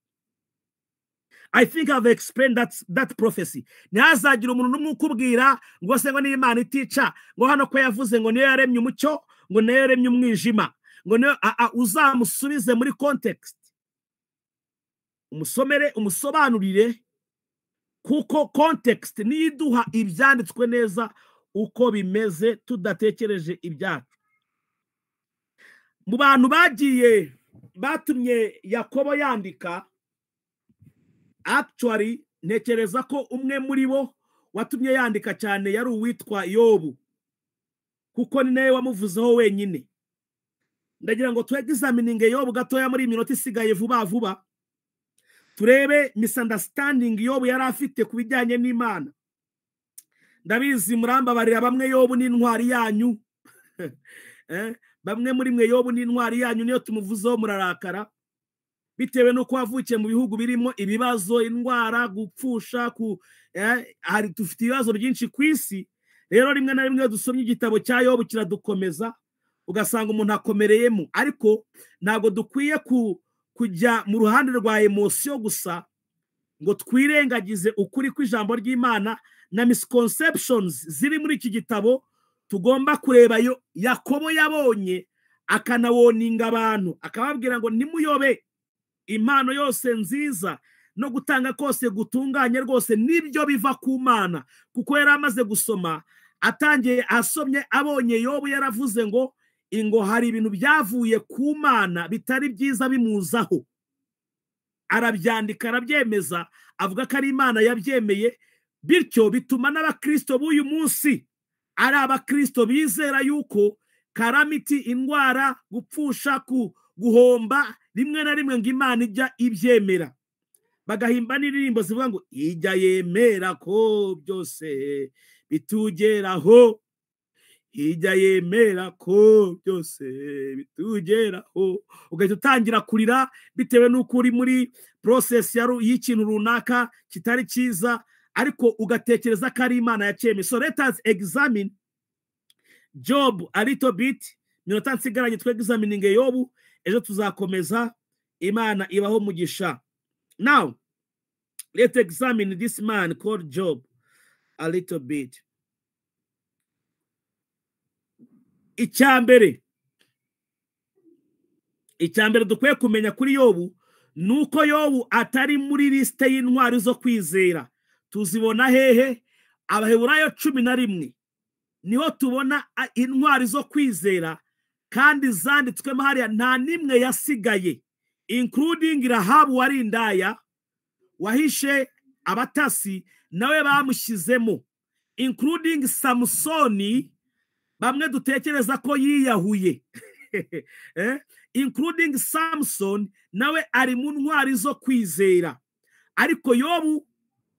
I think I've explained that prophecy. Ntihazagira umuntu n'umwe ukubwira ngo se ngo ni Imana itica, ngo hano ko yavuze ngo niyo yaremye umucyo, ngo niyo yaremye umwijima, ngo niyo uzamusubize muri context, umusomere, umusobanurire, kuko context niyo iduha ibyanditswe neza uko bimeze tudatekereje ibyacu. Mu bantu bagiye batumye Yakobo yandika, actually ntekereza ko umwe muri bo watumye yandika cyane yari uwitwa Yobu, kuko ni nawe wamuvuzeho wenyine. Ndagira ngo twexamininge Yobu gatoya muri minota isigaye vuba vuba, turebe misunderstanding Yobu yari afite ku bijyanye n'Imana. Ndabizi murambabarira bamwe, Yobu ni intwari yanyu. Bamwe muri mwe Yobu ni intwari yanyu, niyo tumuvuzeho murarakara, bitewe nuko wavukiye mu bihugu birimo ibibazo, indwara, gupfusha, hari dufite ibibazo byinshi ku isi. Rero rimwe na rimwe dusomye igitabo cya Yobu kiradukomeza, ugasanga umuntu akomereyemo. Ariko ntabwo dukwiye kujya mu ruhande rwa emotion gusa ngo twirengagize ukuri kw'ijambo ry'Imana na misconceptions ziri muri iki gitabo. Tugomba kureba yo Yakobo yabonye, akanawoninga abantu, akababwira ngo nimuyobe, impano yose nziza no gutanga kose gutunganye rwose nibyo biva ku Mana. Kuko yari amaze gusoma, atangiye asomye abonye Yobu yaravuze ngo ingo hari ibintu byavuye ku Mana bitari byiza bimuzaho, arabyandika arabyemeza, avuga ko ari Imana yabyemeye. Bityo bituma n'abakristo b'uyu munsi ari abakristo bizera yuko calamity, indwara, gupfusha, guhomba, rimwe na rimwe ngo Imana ijya ibyemera. Bagahimba n'indirimbo zivuga ngo ijya yemera ko byose bitugeraho, ijya yemera ko byose bitugeraho. Ugahita utangira kurira bitewe n'uko uri muri process y'ikintu runaka kitari cyiza, ariko ugatekereza ko ari Imana yacyemeye. So let us examine Job a little bit. Minota nsigaranye twe examining Yobu, ejo tuzakomeza. Imana ibaho mugisha. Now let's examine this man called Job a little bit. Icyambere dukwiye kumenya kuri Yobu nuko Yobu atari muri liste y'intwari zo kwizera. Tuzibona hehe? Abaheburayo 11 niho tubona intwari zo kwizera, kandi zanditswemo hariya nta nimwe yasigaye, including Rahabu wari indaya wahishe abatasi, nawe bamushyizemo, including Samusoni bamwe dutekereza ko yiyahuye, including Samson nawe ari mu ntwari zo kwizera. Ariko Yobu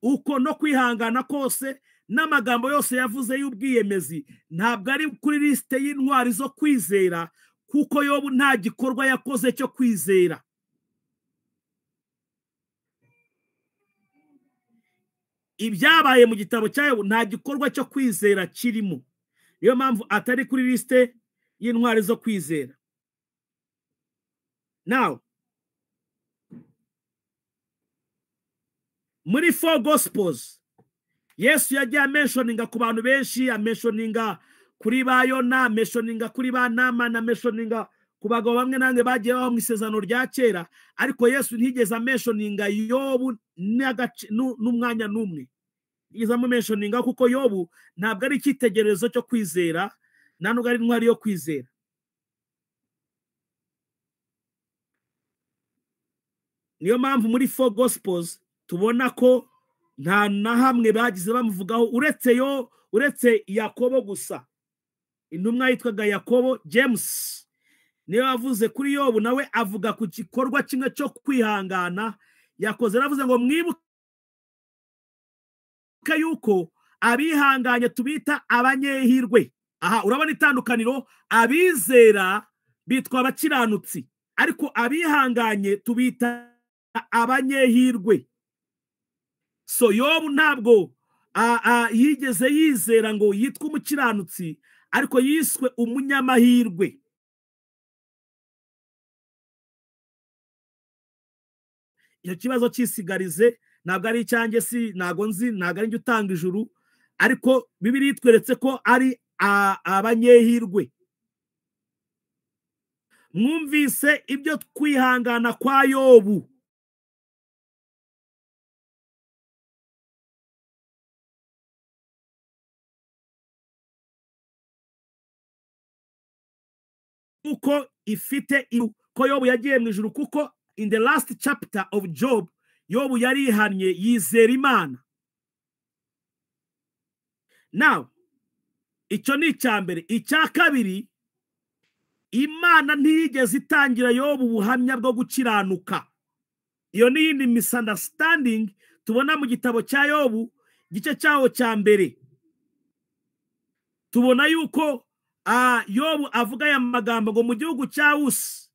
uko no kwihangana kose n'amagambo yose yavuze y'ubwiyemezi ntabwo ari kuri liste y'intwari zo kwizera, kuko Yobu nta gikorwa yakoze cyo kwizera. Ibyabaye mu gitabo cya Yobu nta gikorwa cyo kwizera kirimo. Niyo mpamvu atari kuri liste y'intwari zo kwizera. Now, muri four gospels, Yesu yagiye amentioninga ku bantu benshi, amentioninga kuri ba Yona, amentioninga kuri ba Namani, amentioninga ku bagabo bamwe na bamwe bagiye baho mu isezerano rya kera, ariko Yesu ntiyigeze amentioninga Yobu n'umwanya n'umwe. Yigeze amumentioninga kuko Yobu ntabwo ari icyitegererezo cyo kwizera, nta nubwo ari intwari yo kwizera. Niyo mpamvu muri four gospels tubona ko nta na hamwe bagize bamuvugaho uretse Yakobo gusa. Intumwa yitwaga Yakobo, James, niyo yavuze kuri Yobu, nawe avuga ku gikorwa kimwe cyo kwihangana yakoze. Yaravuze ngo mwibuke yuko abihanganye tubita abanyehirwe. Aha urabona itandukaniro, abizera bitwa abakiranutsi, ariko abihanganye tubita abanyehirwe. So Yobu ntabwo yigeze yizera ngo yitwe umukiranutsi, ariko yiswe umunyamahirwe. Icyo kibazo cyisigarize ntabwo ari icyanjye, si ntabwo nzi, ntabwo ari njye utanga ijuru, ariko Bibiliya itweretse ko ari abanyehirwe. Mwumvise ibyo kwihangana kwa Yobu. Uko ifite ko Yobu yagiye mu ijuru, kuko in the last chapter of Job, Yobu yarihannye yizera Imana. Now, icyo ni icya mbere. Icya kabiri, Imana ntiyigeze itangira Yobu ubuhamya bwo gukiranuka. Iyo ni yindi misunderstanding tubona mu gitabo cya Yobu, igice cyawo cya mbere. Tubona yuko Yobu avuga aya magambo ngo mu gihugu cya Usi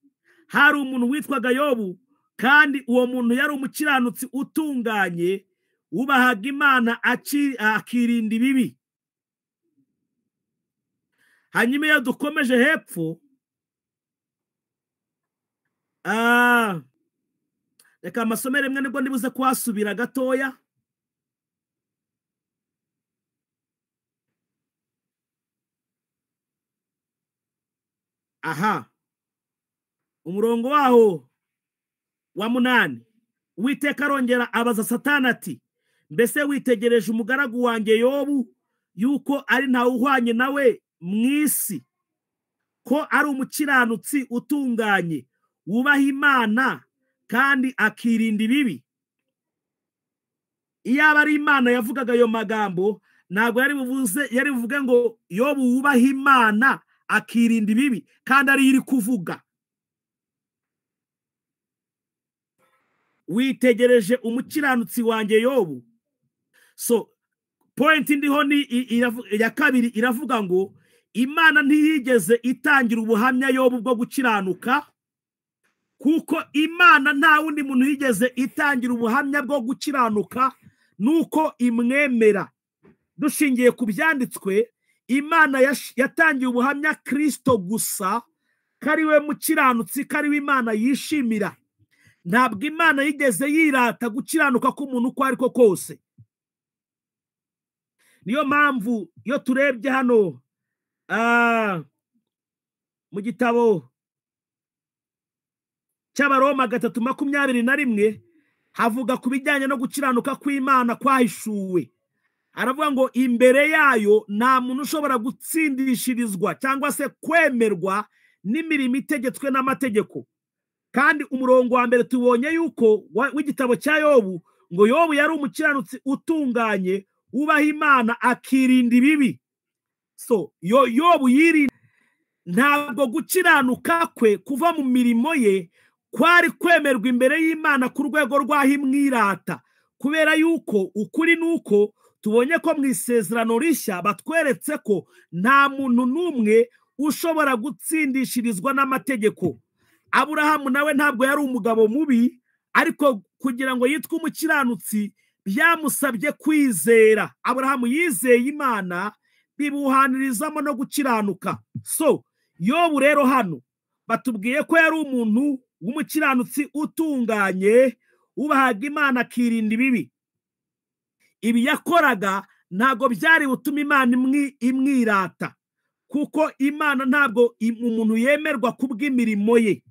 hari umuntu witwaga Yobu, kandi uwo muntu yari umukiranutsi utunganye, wubahaga Imana akirinda ibibi. Hanyuma iyo dukomeje hepfo, reka amasomero rimwe nibwo ndibuze kuhasubira gatoya. Aha, umurongo waho wa 8, Uwiteka arongera abaza Satani ati, mbese witegereje umugaragu wanjye Yobu yuko ari ntawe uhwanye nawe mu isi, ko ari umukiranutsi utunganye, wubaha Imana kandi akirinda ibibi? Iyaba ari Imana yavugaga ayo magambo, ntabwo yari buvuge ngo Yobu wubaha Imana akirinda ibibi, kandi ari iri kuvuga. Witegereje umukiranutsi wanjye Yobu. So point ndiho ni ya kabiri iravuga ngo Imana ntiyigeze itangira ubuhamya Yobu bwo gukiranuka, kuko Imana nta wundi muntu yigeze itangira ubuhamya bwo gukiranuka nuko imwemera. Dushingiye ku byanditswe, Imana yatangiye ubuhamya Kristo gusa, kariwe mukiranutsi, kariwe Imana yishimira. Ntabwo Imana yigeze yirata gukiranuka k'umuntu uko ariko kose. Niyo mpamvu iyo turebye hano mu gitabo cy'Abaroma 3:21 havuga ku bijyanye no gukiranuka kw'Imana kwahishuwe. Aravuga ngo imbere yayo nta muntu ushobora gutsindishirizwa cyangwa se kwemerwa n'imirimo itegetswe n'amategeko. Kandi umurongo wa mbere tubonye yuko w'igitabo cya Yobu ngo Yobu yari umukiranutsi utunganye, wubaha Imana akirinda ibibi. So Yobu yirinda, ntabwo gukiranuka kwe kuva mu mirimo ye kwari kwemerwa imbere y'Imana ku rwego rw'aho imwirata, kubera yuko ukuri nuko tubonye ko mu isezerano rishya batweretse ko nta muntu n'umwe ushobora gutsindishirizwa n'amategeko. Aburahamu nawe ntabwo yari umugabo mubi, ariko kugira ngo yitwe umukiranutsi Byamusabye kwizera. Aburahamu yizeye Imana, bibuhanirizamo no gukiranuka. So Yobu rero hano batubwiye ko yari umuntu w'umukiranutsi utunganye, wubahaga Imana, akirinda ibibi. Ibi yakoraga ntabwo byari butume Imana imwirata, kuko Imana ntabwo umuntu yemerwa kubw'imirimo ye.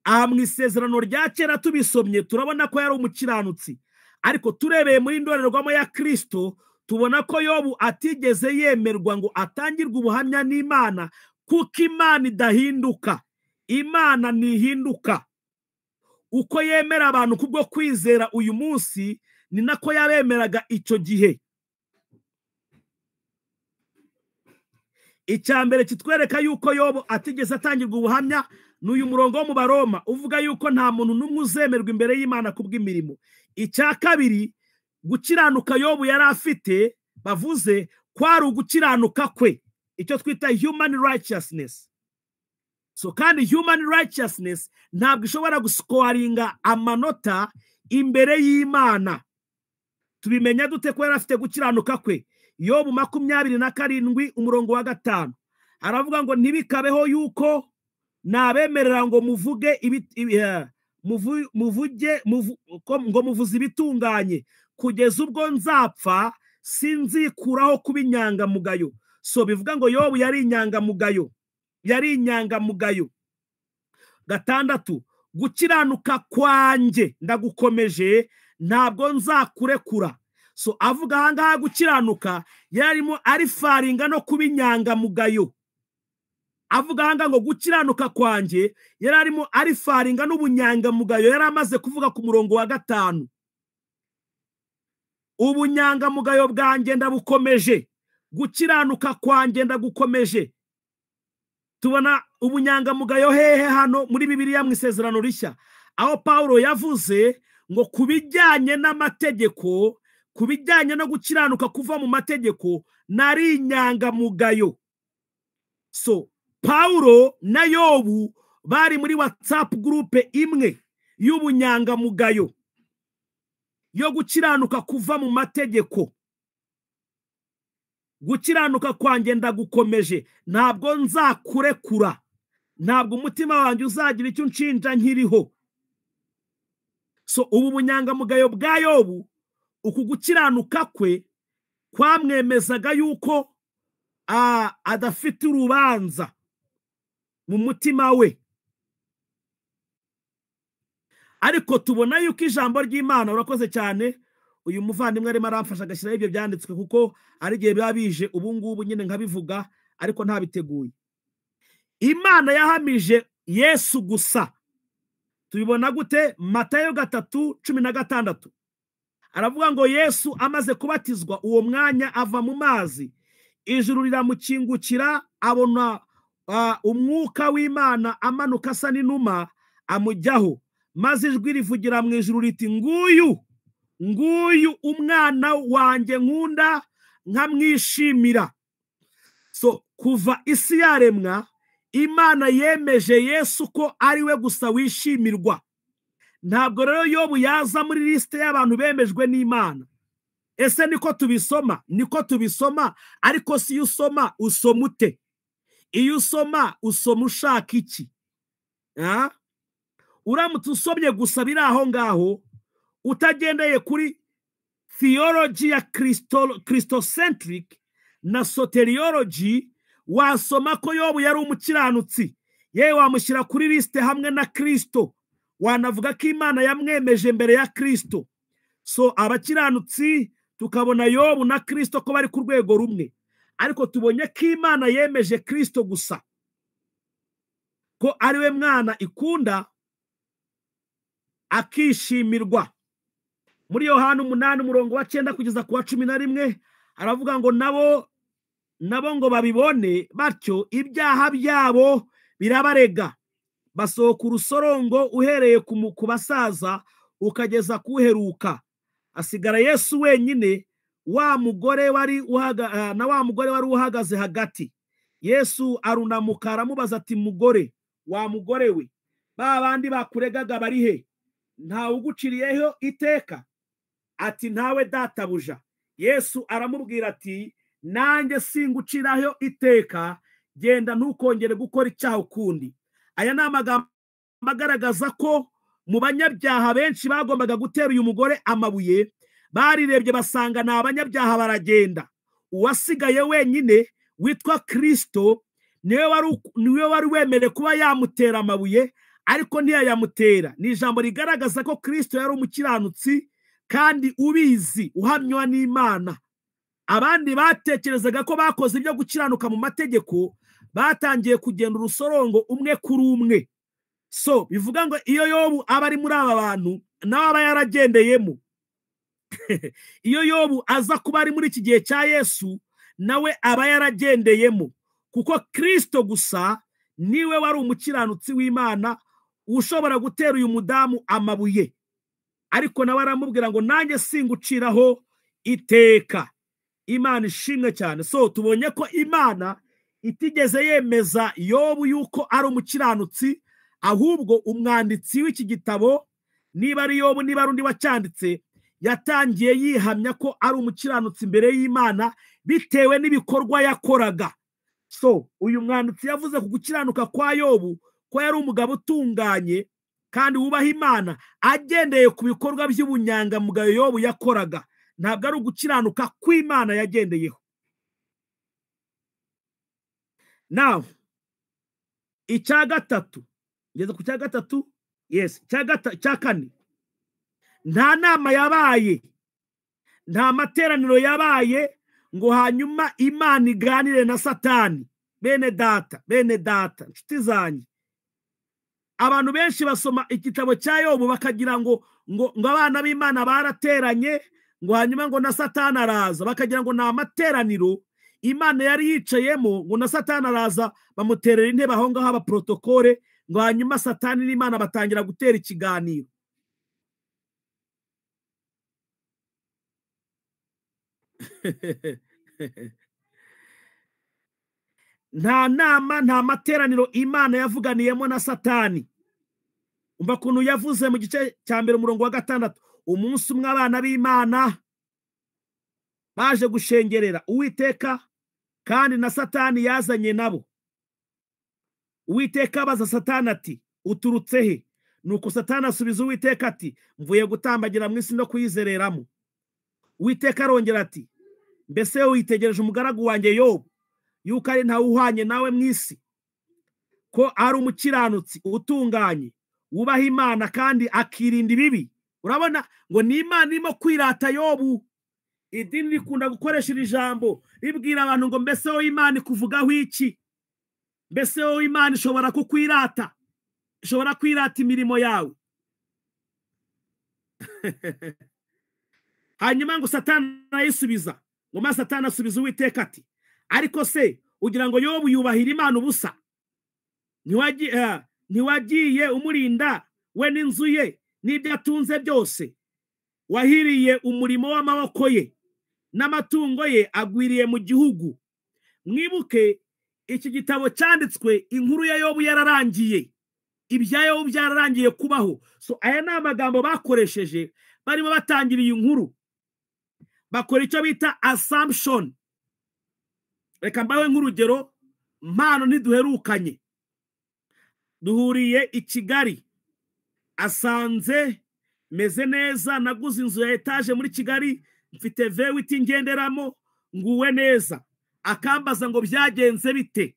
Aha mu Isezerano rya Kera tubisomye turabona ko yari umukiranutsi, ariko turebeye muri ndorerwamo ya Kristo tubona ko Yobu atigeze yemerwa ngo atangirwe ubuhamya n'Imana, kuko Imana idahinduka. Imana ntihinduka. Uko yemera abantu kubwo kwizera uyu munsi, ni nako yabemeraga icyo gihe. Icya mbere kitwereka yuko Yobu atigeze atangirwa ubuhamya ni uyu murongo wo mu Baroma uvuga yuko nta muntu n'umwe uzemerwa imbere y'Imana kubw'imirimo. Icya kabiri, gukiranuka Yobu yari afite bavuze kwari ugukiranuka kwe, icyo twita human righteousness. So kandi human righteousness ntabwo ishobora gusikoringa amanota imbere y'Imana. Tubimenya dute ko yari afite gukiranuka kwe? Yobu 27 umurongo wa 5 aravuga ngo ntibikabeho yuko nabemerera ngo muvuge ngo muvuze ibitunganye kugeza ubwo nzapfa, sinzikuraho kuba inyangamugayo. So bivuga ngo Yobu yari inyangamugayo, yari inyangamugayo. 6, gukiranuka kwanjye ndagukomeje, ntabwo nzakurekura. So avuga ahangaha gukiranuka yarimo arifaringa no kuba inyangamugayo. Avuga ahangaha ngo gukiranuka kwanjye yarimo arifaringa n'ubunyangamugayo yari amaze kuvuga ku murongo wa 5. Ubunyangamugayo bwanjye ndabukomeje, gukiranuka kwanjye ndagukomeje. Tubona ubunyangamugayo hehe hano muri Bibiliya mu Isezerano Rishya, aho Paulo yavuze ngo kubijyanye n'amategeko, kubijyanye no gukiranuka kuva mu mategeko, nari inyangamugayo. So Paulo na Yobu bari muri WhatsApp groupe imwe y'ubunyangamugayo yo gukiranuka kuva mu mategeko. Gukiranuka kwanjye ndagukomeje, ntabwo nzakurekura, ntabwo umutima wanjye uzagira icyo unshinja nkiriho. So ubu bunyangamugayo bwa Yobu, uku gukiranuka kwe kwamwemezaga yuko adafite urubanza mu mutima we. Ariko tubona yuko ijambo ry'Imana, urakoze cyane uyu muvandimwe arimo aramfasha agashyiraho ibyo byanditswe, kuko ari igihe biba bije ubu ngubu nyine nkabivuga ariko ntabiteguye. Imana yahamije Yesu gusa. Tubibona gute? Matayo 3:16 aravuga ngo Yesu amaze kubatizwa uwo mwanya ava mu mazi, ijuru riramukingukira, abona umwuka w'Imana amanuka asa n'inuma amujyaho, maze ijwi rivugira mu ijuru riti nguyu nguyu umwana wanjye nkunda nkamwishimira. So kuva isi yaremwa, Imana yemeje Yesu ko ari we gusa wishimirwa. Ntabwo rero Yobu yaza muri liste y'abantu bemejwe n'Imana. Ese niko tubisoma? Niko tubisoma, ariko si usoma usoma ute? Iyo usoma usoma ushaka iki? Uramutse usomye gusa biri aho ngaho utagendeye kuri theology ya Christocentric na soteriology, wasoma ko Yobu yari umukiranutsi, yewe wamushyira kuri liste hamwe na Kristo, wanavuga ko Imana yamwemeje mbere ya Kristo. So abakiranutsi tukabona Yobu na Kristo ko bari ku rwego rumwe, ariko tubonye ko Imana yemeje Kristo gusa, ko ari we mwana ikunda akishimirwa. Muri Yohana 8 umurongo wa 9 kugeza ku wa 11 aravuga ngo nabo ngo babibone batyo ibyaha byabo birabarega, basohoka urusorongo uhereye ku basaza ukageza kuheruka, asigara Yesu wenyine, wa mugore wari na wa mugore wari uhagaze hagati. Yesu arunamuka aramubaza ati mugore, wa mugore we, ba bandi bakuregaga bari he? Ntawe uguciriyeho iteka? Ati ntawe databuja. Yesu aramubwira ati nanjye singuciraho iteka, genda ntukongere gukora icyaha ukundi. Aya ni amagambo agaragaza ko mu banyabyaha benshi bagombaga gutera uyu mugore amabuye, barirebye basanga ni abanyabyaha baragenda. Uwasigaye wenyine witwa Kristo niwe wari wemerewe kuba yamutera amabuye, ariko ntiyayamutera. Ni ijambo rigaragaza ko Kristo yari umukiranutsi kandi ubizi, uhamywa n'Imana. Abandi batekerezaga ko bakoze ibyo gukiranuka mu mategeko, batangiye kugenda urusorongo umwe kuri umwe. So bivuga ngo iyo Yobu aba ari muri aba bantu, nawe aba yaragendeyemo. Iyo Yobu aza kuba ari muri iki gihe cya Yesu, nawe aba yaragendeyemo, kuko Kristo gusa niwe wari umukiranutsi w'Imana ushobora gutera uyu mudamu amabuye. Ariko nawe aramubwira ngo nanjye singuciraho iteka. Imana ishimwe cyane. So tubonye ko Imana itigeze yemeza Yobu yuko ari umukiranutsi, ahubwo umwanditsi w'iki gitabo, niba ari Yobu niba ari undi wacyanditse, yatangiye yihamya ko ari umukiranutsi imbere y'Imana bitewe n'ibikorwa yakoraga. So uyu mwanditsi yavuze ku gukiranuka kwa Yobu ko yari umugabo utunganye kandi wubaha Imana, agendeye ku bikorwa by'ubunyangamugayo Yobu yakoraga. Ntabwo ari ugukiranuka kw'Imana yagendeyeho. Now icya gatatu, ngeze ku cya gatatu, yes, icya kane. Nta nama yabaye, nta materaniro yabaye ngo hanyuma Imana iganire na Satani. Bene data, bene data, nshuti zanjye, abantu benshi basoma igitabo cya Yobu bakagira ngo ngo abana b'Imana barateranye, ngo hanyuma ngo na Satani araza, bakagira ngo ni amateraniro Imana yari yicayemo, ngo na Satani araza bamuterera intebe aho ngaho aba protokole, ngo hanyuma Satani n'Imana batangira gutera ikiganiro. Nta nama, nta materaniro Imana yavuganiyemo na Satani. Umva kuntu yavuze mu gice cya mbere umurongo wa 6, umunsi umwe abana b'Imana baje gushengerera Uwiteka, kandi na Satani yazanye nabo. Uwiteka abaza Satani ati uturutse he? Nuko Satani asubiza Uwiteka ati mvuye gutambagira mu isi no kuyizereramo. Uwiteka arongera ati mbese witegereje umugaragu wanjye Yobu, yuko ari ntawe uhwanye nawe mu isi, ko ari umukiranutsi utunganye, wubaha Imana kandi akirinda ibibi. Urabona ngo ni Imana irimo kwirata Yobu. Idini rikunda gukoresha iri jambo ribwira abantu ngo mbese wowe Imana ikuvugaho iki? Mbese wowe Imana ishobora kukwirata, ishobora kwirata imirimo yawe. Hanyuma ngo Satani arayisubiza, ngo maze Satani asubiza Uwiteka ati ariko se ugira ngo Yobu yubahira Imana ubusa? Ntiwagiye umurinda we n'inzu ye n'ibyo atunze byose? Wahiriye umurimo w'amaboko ye, n'amatungo ye agwiriye mu gihugu. Mwibuke iki gitabo cyanditswe inkuru ya Yobu yararangiye, ibya Yobu byararangiye kubaho. So aya ni amagambo bakoresheje barimo batangira iyi nkuru, bakora icyo bita assumption. Reka mbawe nk'urugero, Mpano ntiduherukanye, duhuriye i Kigali, asanze meze neza, naguze inzu ya etaje muri Kigali, mfite V8 ngenderamo, nguwe neza. Akambaza ngo byagenze bite?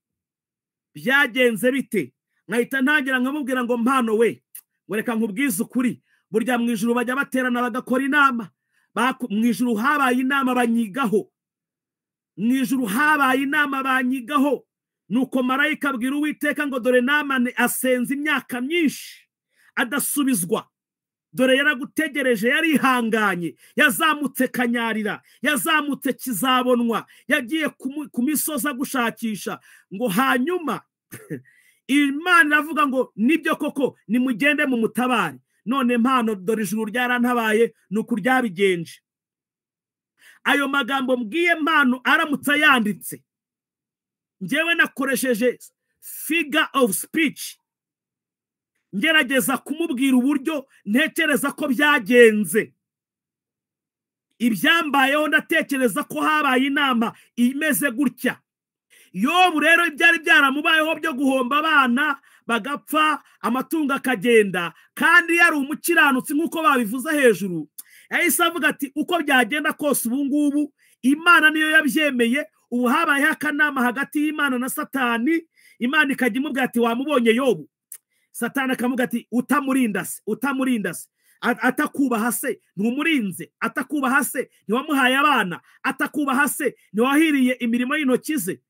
Byagenze bite? Nkahita ntangira nkamubwira ngo Mpano we, ngo reka nkubwize ukuri, burya mu ijuru bajya baterana bagakora inama. Mu ijuru habaye inama banyigaho, mu ijuru habaye inama banyigaho. Nuko marayika abwira Uwiteka ngo dore Namani asenze imyaka myinshi adasubizwa, dore yaragutegereje, yarihanganye, yazamutse Kanyarira, yazamutse Kizabonwa, yagiye ku misozi agushakisha. Ngo hanyuma Imana iravuga ngo nibyo koko, nimugende mu mutabare. None Mpano dore ijuru ryarantabaye, nuko ryabigenje. Ayo magambo mbwiye Mpano aramutse ayanditse, njyewe nakoresheje figure of speech, ngerageza kumubwira uburyo ntekereza ko byagenze. Ibyambayeho ndatekereza ko habaye inama imeze gutya. Yobu rero ibyari byaramubayeho byo guhomba abana bagapfa, amatungo akagenda, kandi yari umukiranutsi nk'uko babivuze hejuru, yahise avuga ati uko byagenda kose ubu ngubu Imana niyo yabyemeye. Ubu habayeho akanama hagati y'Imana na Satani. Imana ikajya imubwira ati wamubonye Yobu, Satani akamubwira ati utamurinda se, utamurinda se, atakubaha se ntumurinze, atakubaha se ntiwamuhaye abana, atakubaha se ntiwahiriye imirimo y'intoki ze.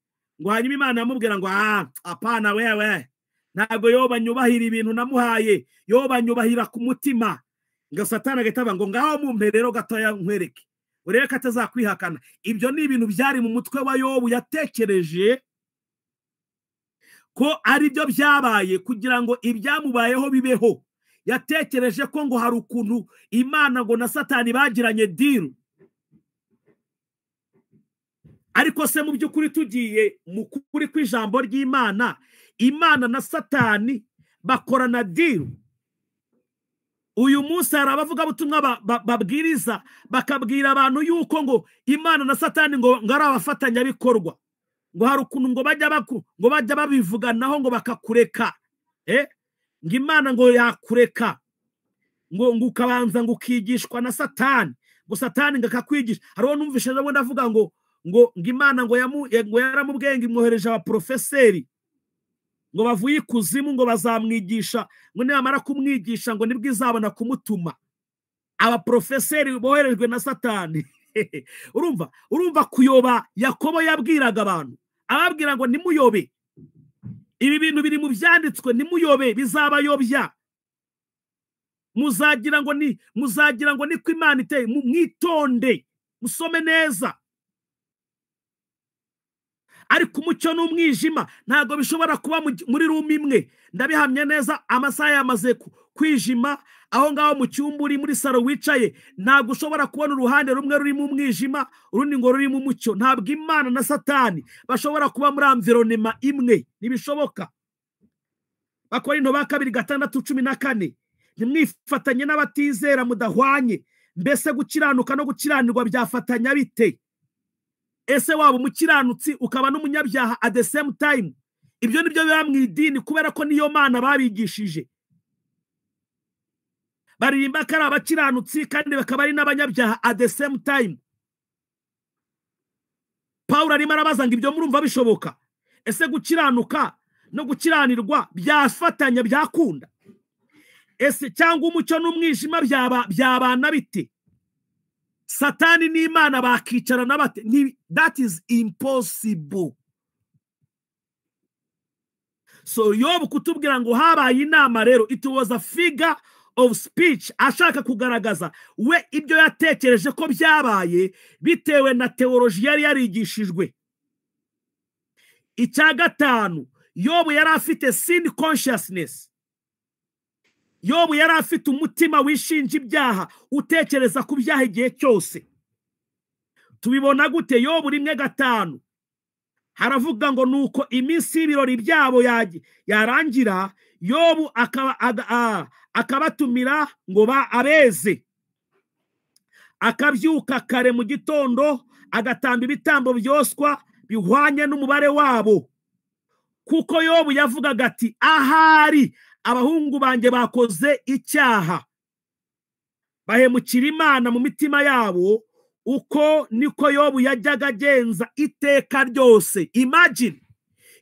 Ngo hanyuma Imana yamubwira ngo apana wewe, ntabwo Yobu anyubahira ibintu namuhaye, Yobu anyubahira ku mutima. Ngo Satani agahita avuga ngo ngaho mumpe rero gatoya nkwereke, urebe ko atazakwihakana. Ibyo ni ibintu byari mu mutwe wa Yobu, yatekereje ko ari byo byabaye kugira ngo ibyamubayeho bibeho. Yatekereje ko ngo hari ukuntu Imana ngo na Satani bagiranye deal. Ariko se mu by'ukuri tugiye mu kuri kw'ijambo ry'Imana, Imana na Satani bakorana deal. Uyu munsi hari abavugabutumwa babwiriza bakabwira abantu yuko ngo Imana na Satani ngo ari abafatanyabikorwa, ngo hari ukuntu ngo bajya babivuganaho ngo bakakureka, ngo Imana ngo yakureka, ngo ukabanza ngo ukigishwa na Satani, ngo Satani ngo akakwigisha. Hariho numvise ejo bundi avuga ngo ngo Imana ngo yaramubwiye ngo imwohereje abaprofeseri ngo bavuye ikuzimu ngo bazamwigisha, ngo nibamara kumwigisha ngo nibwo izabona kumutuma. Abaprofeseri boherejwe na Satani. Urumva kuyoba Yakobo yabwiraga abantu, ababwira ngo nimuyobe, ibi bintu biri mu byanditswe, nimuyobe bizabayobya, muzagira ngo ni ko Imana iteye. Mwitonde musome neza. Ariko umucyo n'umwijima ntabwo bishobora kuba muri room imwe. Ndabihamya neza, amasaha yamaze kwijima, aho ngaho mu cyumba uri muri salo wicaye, ntabwo ushobora kubona uruhande rumwe rurimo umwijima urundi ngo rurimo umucyo. Ntabwo Imana na Satani bashobora kuba muri environment imwe, ntibishoboka. Bakorinto ba kabiri 6:14, ntimwifatanye n'abatizera mudahwanye, mbese gukiranuka no gukiranirwa byafatanya bite? Ese waba umukiranutsi ukaba n'umunyabyaha at the same time? Ibyo nibyo biba mu idini, kubera ko niyo Mana babigishije. Baririmba ko ari abakiranutsi kandi bakaba ari n'abanyabyaha at the same time. Pawulo arimo arabaza ngo ibyo murumva bishoboka? Ese gukiranuka no gukiranirwa byafatanya byakunda? Ese cyangwa umucyo n'umwijima byabana bite? Satani n'Imana bakicarana bate? That is impossible. So Yobu kutubwira ngo habaye inama rero, it was a figure of speech, ashaka kugaragaza we ibyo yatekereje ko byabaye bitewe na theology yari yarigishijwe. Icya gatanu, Yobu yari afite sin consciousness. Yobu yari afite umutima wishinja ibyaha, utekereza ku byaha igihe cyose. Tubibona gute? Yobu 1:5 haravuga ngo nuko iminsi y'ibirori byabo yarangira, Yobu akabatumira ngo abeze, akabyuka kare mu gitondo agatamba ibitambo byoswa bihwanye n'umubare wabo, kuko Yobu yavugaga ati ahari abahungu banjye bakoze icyaha, bahemukira Imana mu mitima yabo. Uko niko Yobu yajyaga agenza iteka ryose. Imagine,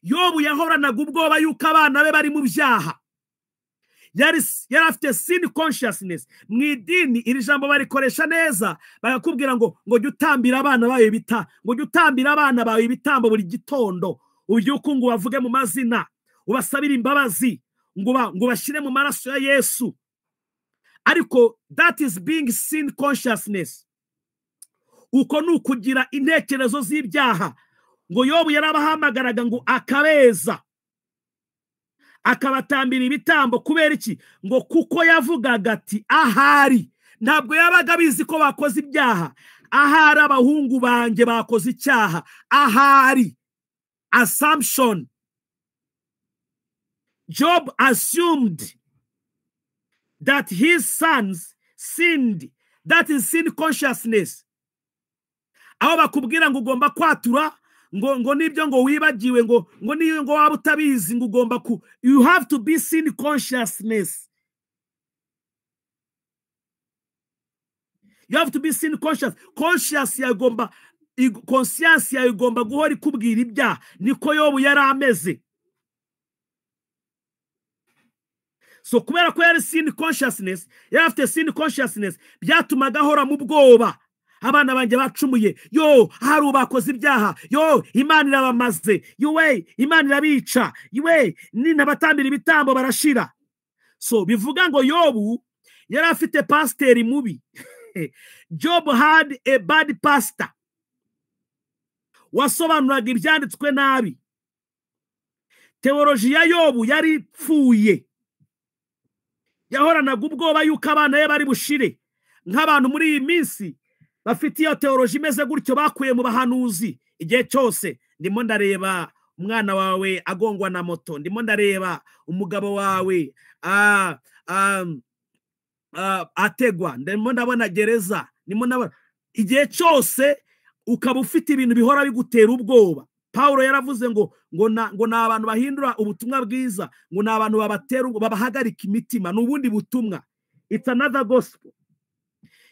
Yobu yahoranaga ubwoba yuko abana be bari mu byaha. Yari afite sin consciousness. Mu idini iri jambo barikoresha neza, bakakubwira ngo jya utambira abana bawe ngo jya utambira abana bawe ibitambo buri gitondo, ubyuke ngo ubavuge mu mazina, ubasabire imbabazi, ngo bashyire mu maraso ya Yesu. Ariko that is being sin consciousness. Uko ni ukugira intekerezo z'ibyaha. Ngo Yobu yarabahamagaraga ngo akabeza, akabatambira ibitambo. Kubera iki? Ngo kuko yavugaga ati ahari, ntabwo yabaga abizi ko bakoze ibyaha, ahari abahungu banjye bakoze icyaha, ahari. Assumption. Job assumed that his sons sinned. That is sin consciousness. Aho bakubwira ngo ugomba kwatura ngo nibyo ngo wibagiwe ngo niyo ngo waba utabizi ngo ugomba ku, you have to be sin consciousness. You have to be sin conscious. Conscious yawe igomba, conscience yawe igomba guhora ikubwira ibyaha. Niko Yobu yari ameze. So kubera ko yari sin consciousness, yari afite sin consciousness, byatumaga ahora mu bwoba. Abana banjye bacumuye, yo hari ubakoze ibyaha, yo Imana irabamaze, yuwe Imana irabica, yuwe ninabatambira ibitambo barashira. So bivuga ngo Yobu yari afite pasiteri mubi. Job had a bad pastor wasobanuraga ibyanditswe nabi. Teoloji ya Yobu yari ipfuye. Yahoranaga ubwoba yuko abana be bari bushire. Nk'abantu muri iyi minsi bafite iyo teoloji imeze gutyo bakuye mu bahanuzi. Igihe cyose ndimo ndareba umwana wawe agongwa na moto, ndimo ndareba umugabo wawe ategwa, ndimo ndabona gereza, ndimo ndabona. Igihe cyose ukaba ufite ibintu bihora bigutera ubwoba. Paulo yaravuze ngo ni abantu bahindura ubutumwa bwiza, ngo ni abantu babatera babahagarika imitima, ni ubundi butumwa. It's another gospel.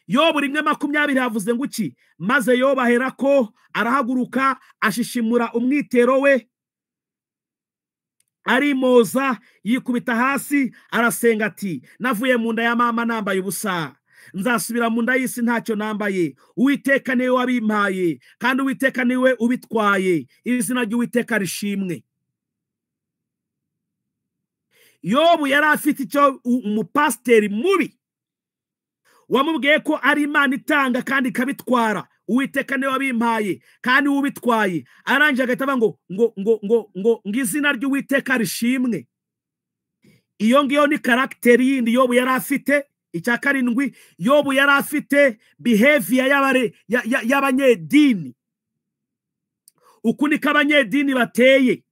Yobu 1:20 havuze ngo iki? Maze Yobu aherako arahaguruka ashishimura umwitero we, arimoza, yikubita hasi, arasenga ati navuye mu nda ya mama nambaye ubusa, nzasubira mu nda y'isi ntacyo nambaye. Uwiteka niwe wabimpaye, kandi Uwiteka niwe ubitwaye, izina ry'Uwiteka rishimwe. Yobu yari afite icyo umupasiteri mubi wamubwiye ko ari Imana itanga kandi ikabitwara. Uwiteka niwe wabimpaye kandi ubitwaye. Arangije agahita avuga ngo ngo ngo ngo ngo izina ry'Uwiteka rishimwe. Iyo ngiyo ni karagiteri yindi Yobu yari afite. Icya karindwi, Yobu yari afite behavior y'abanyedini. Uku niko abanyedini bateye.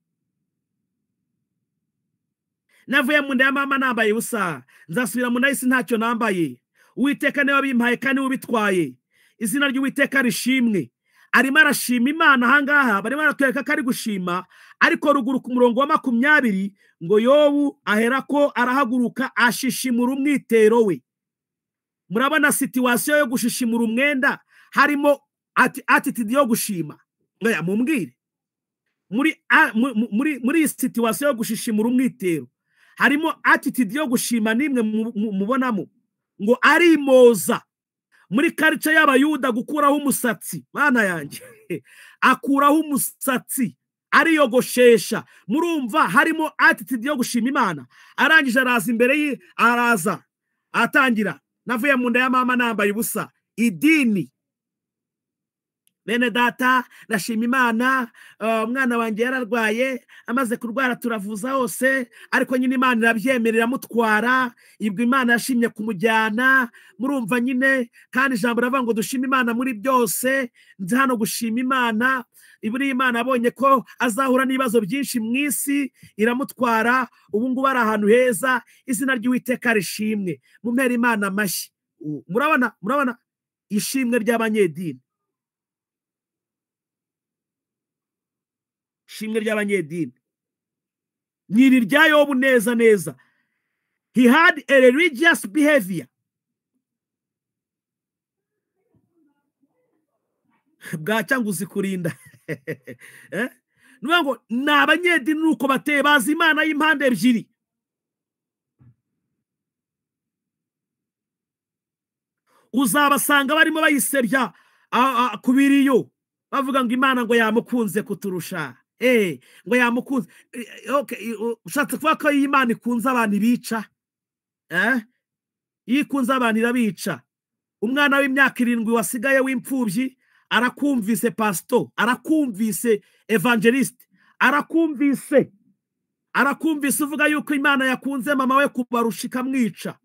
Navuye mu nda ya mama nambaye ubusa, nzasubira mu nda y'isi ntacyo nambaye. Uwiteka niwe wabimpaye kandi ubitwaye, izina ry'Uwiteka rishimwe. Arimo arashima Imana ahangaha, barimo baratwereka ko ari gushima, ariko ruguru ku murongo wa 20 ngo Yobu aherako arahaguruka ashishimura umwitero we. Murabona situation yo gushishimura umwenda harimo attitude yo gushima. Ngaya mumbwire, muri situation yo gushishimura umwitero harimo attitude yo gushima nimwe mubonamo ngo arimoza. Muri culture y'Abayuda gukuraho umusatsi, mana yanjye, akuraho umusatsi ariyogoshesha. Murumva harimo attitude yo gushima Imana. Arangije araza imbere ye, araza atangira navuye mu nda ya mama nambaye ubusa. Idini. Bene data, ndashima Imana, umwana wanjye yararwaye, amaze kurwara turavuza hose, ariko nyine Imana irabyemerera mutwara, ibwo Imana yashimye kumujyana. Murumva nyine, kandi ijambo riravuga ngo dushime Imana muri byose. Nzi hano gushima Imana. Iburi Imana abonye ko azahura n'ibibazo byinshi mu isi, iramutwara, ubu ngubu ari ahantu heza, izina ry'Uwiteka rishimwe. Mumpere Imana amashyi. Murabona ishimwe ry'abanyedini. Ishimwe ry'abanyedini nyiri rya Yobu neza neza. He had a religious behavior. Bwaca ngo uzikurinda. Nuvuga ngo ni abanyedini nuko bateye, bazi Imana y'impande ebyiri. Uzabasanga barimo bayisebya ku biriyo, bavuga ngo Imana ngo yamukunze kuturusha. Ngo yamukunze. Okay, ushatse kuvuga ko iyi Imana ikunze abantu ibica? Iyo ikunze abantu irabica. Umwana w'imyaka 7 wasigaye w'imfubyi arakumvise pastor, arakumvise evangelist, arakumvise uvuga yuko Imana yakunze mama we kubarusha ikamwica.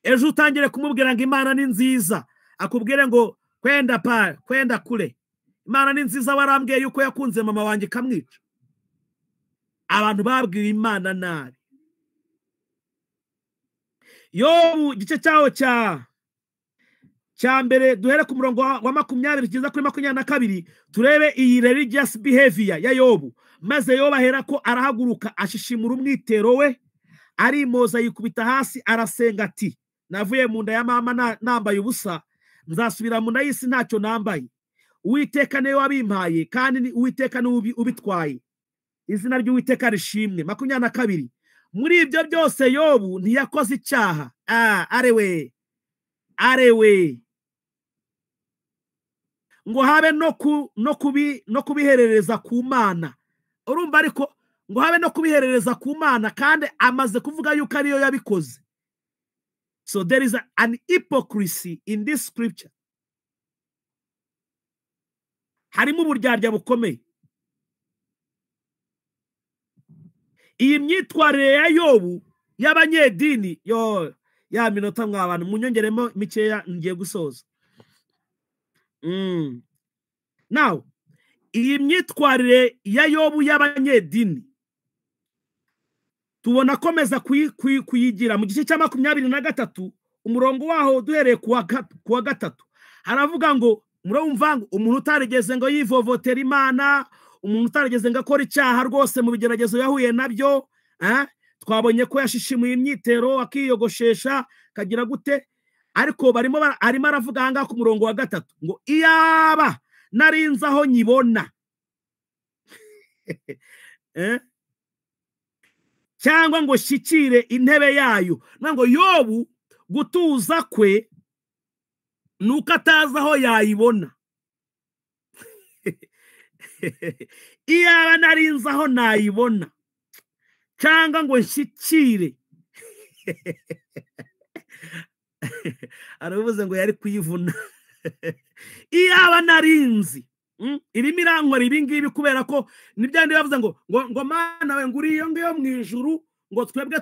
Ejo utangire kumubwira ngo Imana ni nziza, akubwire ngo kwenda pa, kwenda kure. Imana ni nziza, warambwiye yuko yakunze mama wanjye ikamwica. Abantu babwiye Imana nabi. Yobu igice cyaho cya cya mbere, duhere ku murongo wa 20 kugeza kuri 22, turebe iyi religious behavior ya Yobu. Maze Yobu ahera ko arahaguruka, ashishimura umwitero we, arimoza, yikubita hasi, arasenga ati: "Navuye mu nda ya mama nambaye ubusa, nzasubira mu nda y'isi ntacyo nambaye. Uwiteka niwe wabimpaye, kandi ni Uwiteka niwe ubitwaye, izina ry'Uwiteka rishimwe." 22, muri ibyo byose Yobu ntiyakoze icyaha. Arewe arewe, ngo habe no kubiherereza ku Mana. Urumva ariko, ngo habe no kubiherereza ku Mana, kandi amaze kuvuga yuko ariyo yabikoze. So there is an hypocrisy in this scripture. Harimo uburyarya bukomeye. Iyi myitwarire ya Yobu y'abanyedini yo ya minota, mwa bantu munyongeremo mikeya, ngiye gusoza. Now, iyi myitwarire ya Yobu y'abanyedini tubona akomeza kuyigira mu gice cya 23, umurongo waho duhereye ku wa 3, haravuga ngo, murumva ngo umuntu utarigeze ngo yivovotera Imana, umuntu utarigeze ngo akora icyaha rwose mu bigeragezo yahuye nabyo, twabonye ko yashishimuye imyitero, akiyogoshesha, kagira gute, ariko barimo arimo aravuga aha ngaha ku murongo wa 3 ngo: "Iyaba narinze aho nyibona cyangwa ngo shyikire intebe yayo." Ngo Yobu gutuza kwe nuko atazi aho yayibona. Iyaba narinze aho nayibona cyangwa ngo nshyikire, aravuze ngo yari kuyivuna. Iyaba narinzi irimo irankora ibi ngibi, kubera ko n'ibyandi bavuze ngo Mana we, ngo uri iyo ngiyo mu ijuru, ngo twebwe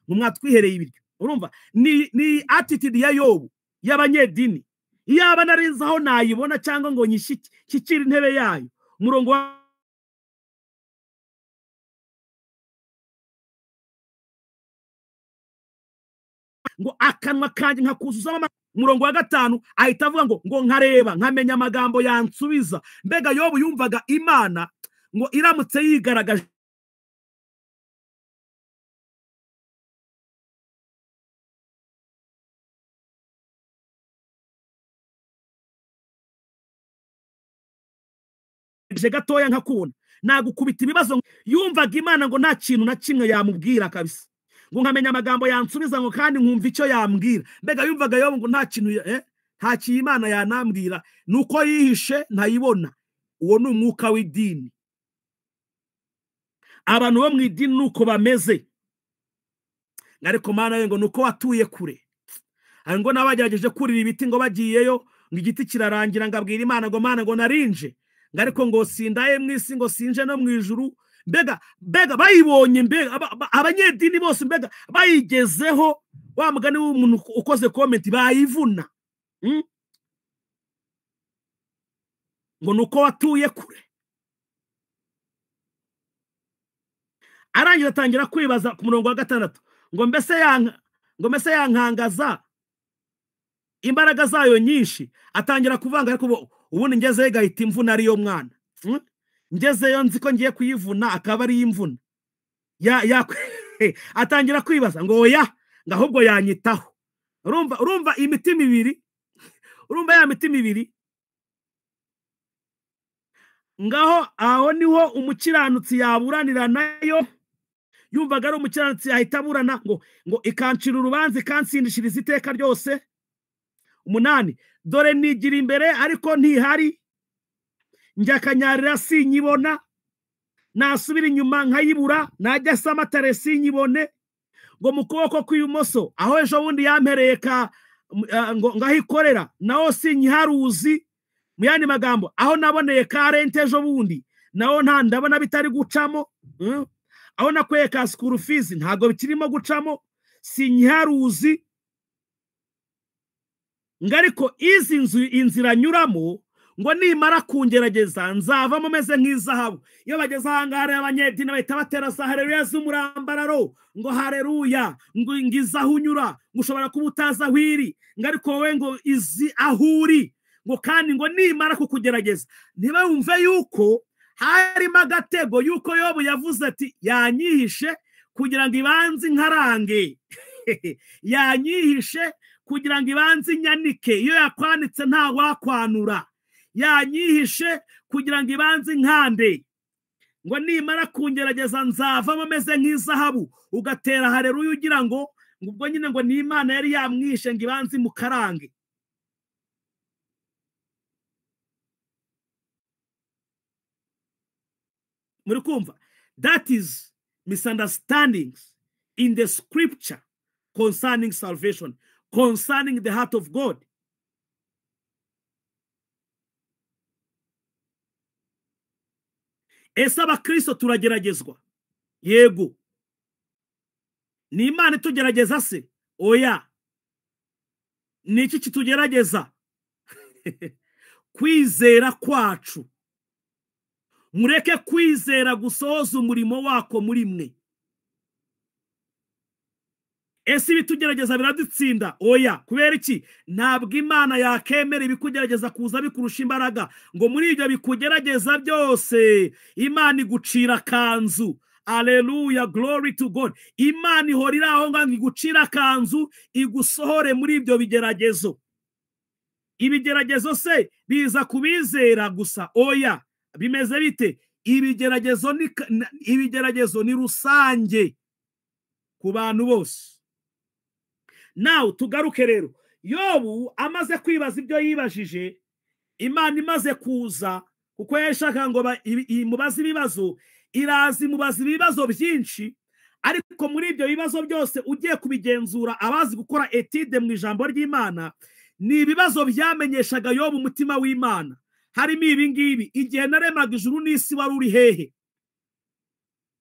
ngo mwatwihereye ibiryo. Urumva ni attitude ya Yobu y'abanyedini: iyaba narinzi aho nayibona cyangwa ngo nyishyikire intebe yayo. Umurongo wa ngo akanwa kanjye nkakuzuzamo. Umurongo wa 5 ahita avuga ngo nkareba nkamenya amagambo yansubiza. Mbega Yobu yumvaga Imana ngo iramutse yigaragaje gatoya nkakubona nagukubita ibibazo. Yumvaga Imana ngo nta kintu na kimwe yamubwira kabisa, ngo nkamenya amagambo yansubiza, ngo kandi nkumva icyo yambwira. Mbega yumvaga Yobu ngo nta kintu, nta kintu Imana yanambwira, nuko yihishe ntayibona. Uwo ni umwuka w'idini. Abantu bo mu idini nuko bameze. Ariko Mana we, ngo nuko watuye kure, ngo nabagerageje kurira ibiti ngo bagiyeyo, ngo igiti kirarangira, ngo abwira Imana ngo: "Mana, ngo narinje, ngo ariko ngo sindaye mu isi, ngo sinje no mu ijuru." Mbega bayibonye, mbega abanyedini bose, mbega bayigezeho, wa mugani w'umuntu ukoze comment, bayivuna. Ngo nuko watuye kure. Arangiza atangira kwibaza ku murongo wa 6 ngo mbese yankangaza imbaraga zayo nyinshi? Atangira kuvanga: ariko ubundi ngezeyo igahita imvuna, ariyo mwana ngezeyo nzi ko ngiye kuyivuna, akaba ari imvuna. Atangira kwibaza ngo oya, ngo ahubwo yanyitaho. Urumva imitima ibiri, urumva ya mitima ibiri. Ngaho aho niho umukiranutsi yaburanira nayo. Yumvaga ari umukiranutsi yahita aburana, ngo ikancira urubanza, ikansindishiriza iteka ryose. 8, dore nigira imbere ariko ntihari, njya akanyarira sinyibona, nasubira inyuma nkayibura, najya samatare sinyibone. Ngo mu kuboko kw'ibumoso, aho ejo bundi yampereye ka ngo ngahikorera, naho sinyiharuzi. Mu yandi magambo, aho naboneye ka rent ejo bundi, naho nta ndabona bitari gucamo. Aho nakweye ka school fees ntago bikirimo gucamo, sinyiharuzi. Ngo ariko izi nzu, inzira nyuramo, Ngo nimara kungerageza nzavamo meze nk'izahabu. Iyo bageze aha ngaha rero abanyedini bahita batera za haleluya z'umurambararo, ngo haleluya, ngo ngize aho unyura, ngo ushobora kuba utazi aho iri, ngo ariko wowe ngo izi aho uri, ngo kandi ngo nimara kukugerageza. Ntibumve yuko harimo agatego yuko Yobu yavuze ati yanyihishe kugira ngo ibanze inkarange, yanyihishe kugira ngo ibanze inyanike, iyo yakwanitse nta wakwanura, yanyihishe kugira ngo ibanze inkande, ngo nimara kungerageza nzavamo meze nk'izahabu. Ugatera haleluya ugira ngo ubwo nyine ngo ni Imana yari yamwishe ngo ibanze imukarange. Muri kumva? That is misunderstandings in the scripture concerning salvation, concerning the heart of God. Ese abakristo turageragezwa? Yego. Ni Imana itugerageza se? Oya. Ni iki kitugerageza? Kwizera kwacu. Mureke kwizera gusohoza umurimo wako muri mwe. Ese ibitugerageza biradutsinda? Oya. Kubera iki? Ntabwo Imana yakemera ibikugerageza kuza bikurusha imbaraga, ngo muri ibyo bikugerageza byose Imana igucira kanzu. Haleluya, glory to God. Imana ihora iri aho ngaho igucira kanzu, igusohore muri ibyo bigeragezo. Ibigeragezo se biza kubizera gusa? Oya. Bimeze bite? Ibigeragezo ni rusange ku bantu bose. Now tugaruke rero. Yobu amaze kwibaza ibyo yibajije, Imana imaze kuza, kuko yashaka ngo imubaze ibibazo, iraza imubaza ibibazo byinshi, ariko muri ibyo bibazo byose ugiye kubigenzura, abazi gukora etide mu ijambo ry'Imana, ni ibibazo byamenyeshaga Yobu umutima w'Imana. Harimo ibi ngibi: igihe naremaga ijuru n'isi wari uri hehe?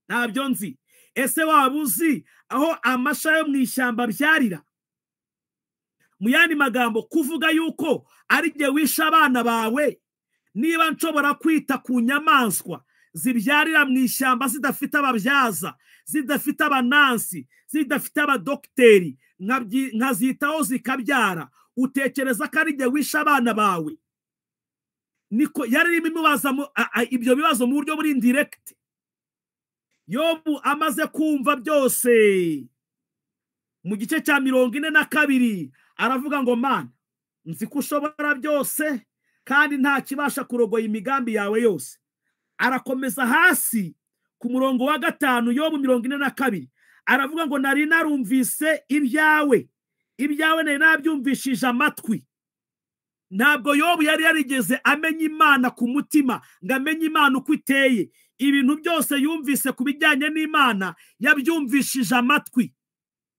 Ntabyo nzi. Ese waba uzi aho amasha yo mu ishyamba byarira? Mu yandi magambo, kuvuga yuko ari jye wishe abana bawe, niba nshobora kwita ku nyamaswa zibyarira mu ishyamba zidafite ababyaza, zidafite abanansi, zidafite abadokiteri, nkazitaho zikabyara, utekereza ko ari jye wishe abana bawe? Niko yari irimo imubaza ibyo bibazo mu buryo buri indirect. Yobu amaze kumva byose, mu gice cya 42 aravuga ngo Mana, nzi ko ushobora byose kandi nta kibasha kurogoya imigambi yawe yose. Arakomeza hasi ku murongo wa 5, Yobu 42, aravuga ngo nari narumvise ibyawe, ibyawe nari nabyumvishije amatwi. Ntabwo Yobu yari yarigeze amenya Imana ku mutima, ngo amenye Imana uko iteye. Ibintu byose yumvise ku bijyanye n'Imana yabyumvishije amatwi.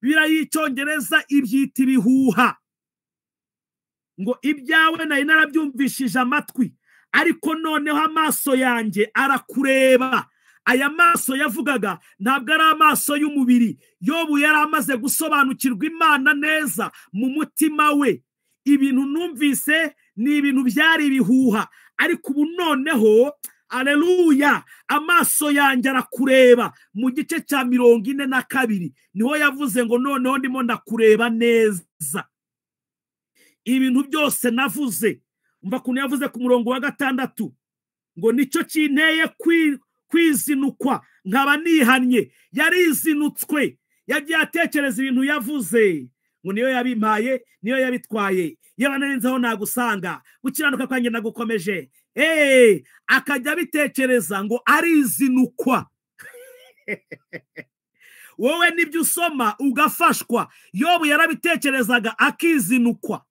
Bibiliya y'Icyongereza ibyita ibihuha. Ngo ibyawe nari narabyumvishije amatwi, ariko noneho amaso yanjye arakureba. Aya maso yavugaga ntabwo ari amaso y'umubiri. Yobu yari amaze gusobanukirwa Imana neza mu mutima we. Ibintu numvise ni ibintu byari ibihuha, ariko ubu noneho, aleluya, amaso yanjye arakureba. Mu gice cya 42 niho yavuze ngo noneho ndimo ndakureba neza. Ibintu byose navuze, umva kuntu yavuze ku murongo wa 6, ngo nicyo kinteye kwizinukwa nkaba nihannye. Yarizinutswe, yagiye atekereza ibintu yavuze, ngo niyo yabimpaye, niyo yabitwaye, yaba narinze aho nagusanga, gukiranuka kwanjye nagukomeje. Akajya abitekereza ngo arizinukwa. Wowe nibyo usoma ugafashwa. Yobu yarabitekerezaga akizinukwa.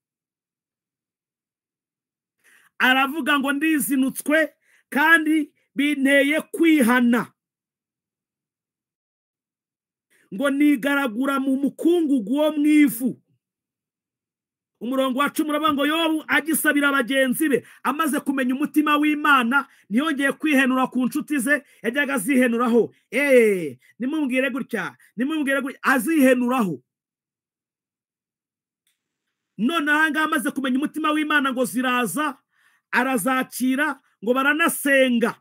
Aravuga ngo ndizinutswe kandi binteye kwihana, ngo nigaragura mu mukungugu wo mu ivu. Umurongo wa 10 uravuga ngo Yobu agisabira bagenzi be, amaze kumenya umutima w'Imana, ntiyongeye kwihenura ku nshuti ze yajyaga azihenuraho. Nimubwire gutya, nimubwire gutya, azihenuraho. None aha ngaha amaze kumenya umutima w'Imana, ngo ziraza Arazakira ngo baranasenga.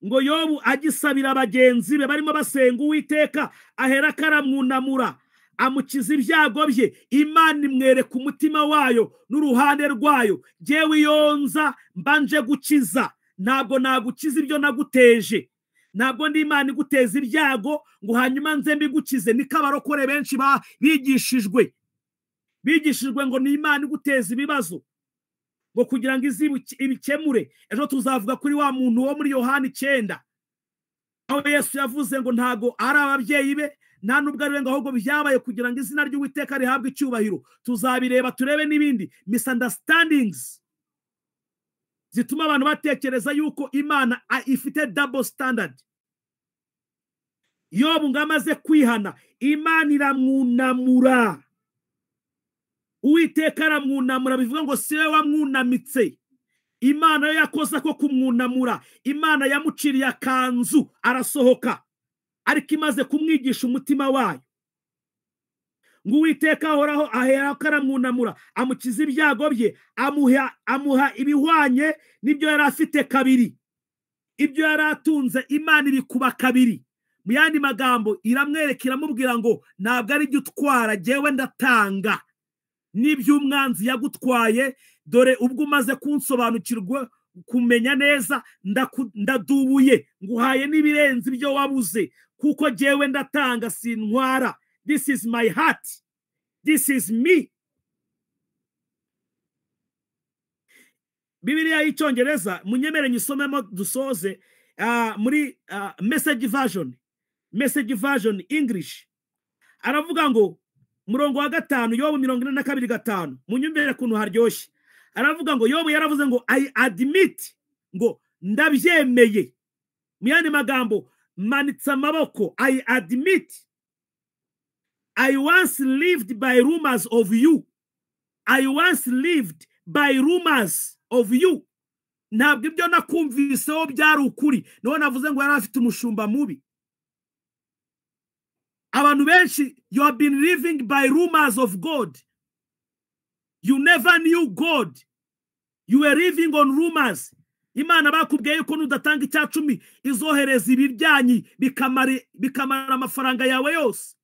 Ngo Yobu agisabira bagenzi be barimo basenga Uwiteka, ahera karamwunamura, amukiza ibyago bye. Imana imwereka umutima wayo n'uruhande rwayo. Jyewe iyo nza mbanje gukiza, ntabwo nagukiza ibyo naguteje. Ntabwo ndi Imana iguteza ibyago ngo hanyuma nze mbigukize. Niko abarokore benshi bigishijwe. Bigishijwe ngo ni Imana iguteza ibibazo ngo kugira ngo ibikemure. Ejo tuzavuga kuri wa muntu wo muri Yohani 9, aho Yesu yavuze ngo ntago ari ababyeyi be, nta nubwo ari we, ngo ahubwo byabaye kugira ngo izina ry'Uwiteka rihabwe icyubahiro. Tuzabireba turebe n'ibindi misunderstandings zituma abantu batekereza yuko Imana ifite double standard. Yobu ngo amaze kwihana, Imana iramwunamura. Uwiteka aramwunamura, bivuga ngo si we wamwunamitse. Imana yo yakoze ko kumwunamura. Imana yamuciriye akanzu arasohoka, ariko imaze kumwigisha umutima wayo. Ngo Uwiteka ahoraho ahera aramwunamura, amukiza ibyago bye, amuha ibihwanye n'ibyo yari afite kabiri. Ibyo yari atunze Imana ibikuba kabiri. Mu yandi magambo iramwereka, iramubwira ngo ntabwo ari jye utwara, jyewe ndatanga. N'iby'umwanzi yagutwaye, dore ubwo umaze kunsobanukirwa kumenya neza, ndadubuye, nguhaye n'ibirenze ibyo wabuze, kuko jyewe ndatanga sintwara. This is my heart, this is me. Bibiliya y'Icyongereza munyemere nyisomemo dusoze, muri Message version, Message version English, aravuga ngo murongo wa 5, Yobu 42:5, munyumvire kuntu haryoshye. Aravuga ngo Yobu yaravuze ngo I admit, ngo ndabyemeye. Mu yandi magambo manitse amaboko, I admit I once lived by rumors of you. I once lived by rumors of you. Ntabwo ibyo nakumviseho byari ukuri. Niho navuze ngo yari afite umushumba mubi. Abantu benshi, you have been living by rumors of God. You never knew God. You were living on rumors. Imana bakubwiye yuko nudatanga 10 izohereza ibiryanyi bikamara amafaranga yawe yose.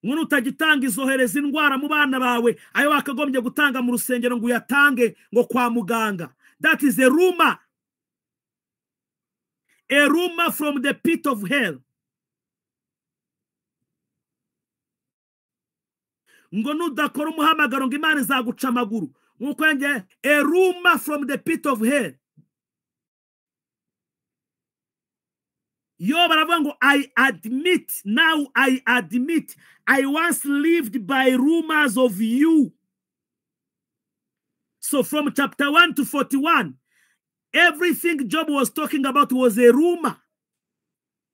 Ngo utagitanga izohereza indwara mu bana bawe, ayo wakagombye gutanga mu rusengero ngo uyatange ngo kwa muganga. That is a rumor. A rumor from the pit of hell. Ngo nudakora umuhamagaro ngo Imana izaguca amaguru. Nkuko yanjye, a rumor from the pit of hell. Yo baravuga ngo I admit, now I admit, I once lived by rumors of you. So from chapter 1 to 41, everything Job was talking about was a rumor.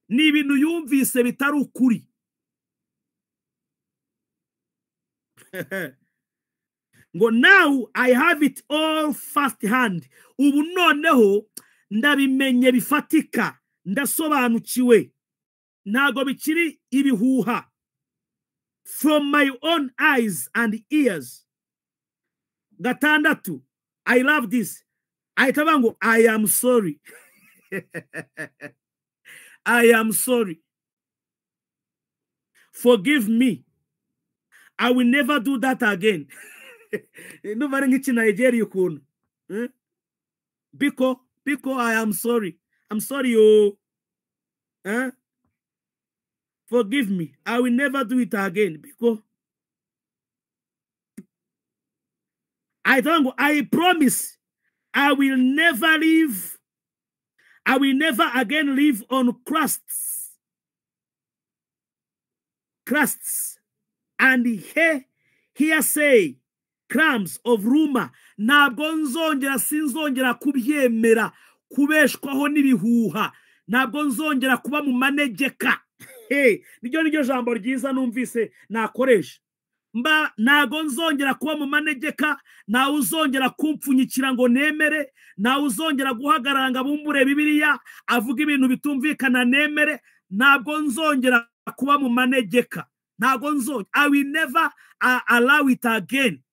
Ni ibintu yumvise bitari ukuri. Ngo now I have it all first hand. Ubu noneho ndabimenye bifatika, ndasobanukiwe, ntago bikiri ibihuha. From my own eyes and ears. 6, I love this. Ahita avuga ngo I am sorry. I am sorry. Forgive me. I will never do that again. Ndumva ari nk'iki Nigeria ukuntu. Biko, Biko, I am sorry. I'm sorry, oh. Forgive me. I will never do it again. Biko. I don't. I promise I will never live. I will never again live on crusts. Crusts and hearsay, crumbs of rumor. Ntabwo nzongera, sinzongera kubyemera kubeshwaho n'ibihuha. Ntabwo nzongera kuba mu manegeka. Hey, niryo jambo ryiza numvise nakoresha. Mba ntago nzongera kuba mu manegeka, ntawe uzongera kumpfunyikira ngo nemere, ntawe uzongera guhagarara ngo abumbure Bibiliya avuga ibintu bitumvikana nemere. Ntabwo nzongera kuba mu manegeka. Ntabwo nzongera. I will never allow it again.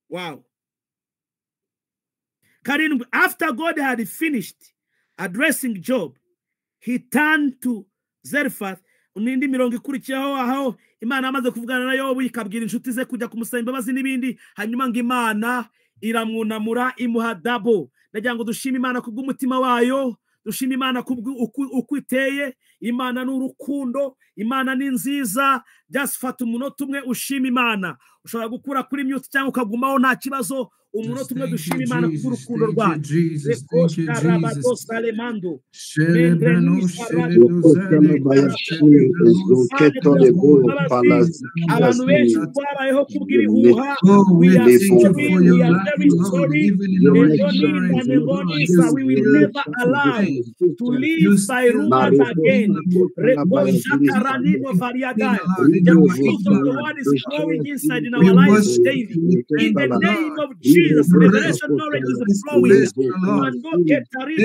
Wow. 7, after God had finished addressing Job, he turned to Zarephath. N'indi mirongo ikurikiyeho aho Imana amaze kuvugana na Yobu ikabwira inshuti ze kujya kumusaba imbabazi n'ibindi, hanyuma ngo Imana iramwunamura imuha double. Ndagira ngo dushime Imana kubw'umutima wayo, dushime Imana uko iteye. Imana ni urukundo, Imana ni nziza. Just fata umunota umwe ushima Imana. Ushobora gukura kuri mute cyangwa ukagumaho nta kibazo. Umunota umwe dushima Imana kubw'urukundo rwayo. Abantu benshi twabayeho kubw'ibihuha. We are sorry, we are very sorry. We will never allow to live by rumors again. The truth of the word is flowing inside in our lives daily. In the name of Jesus, revelation knowledge is flowing. We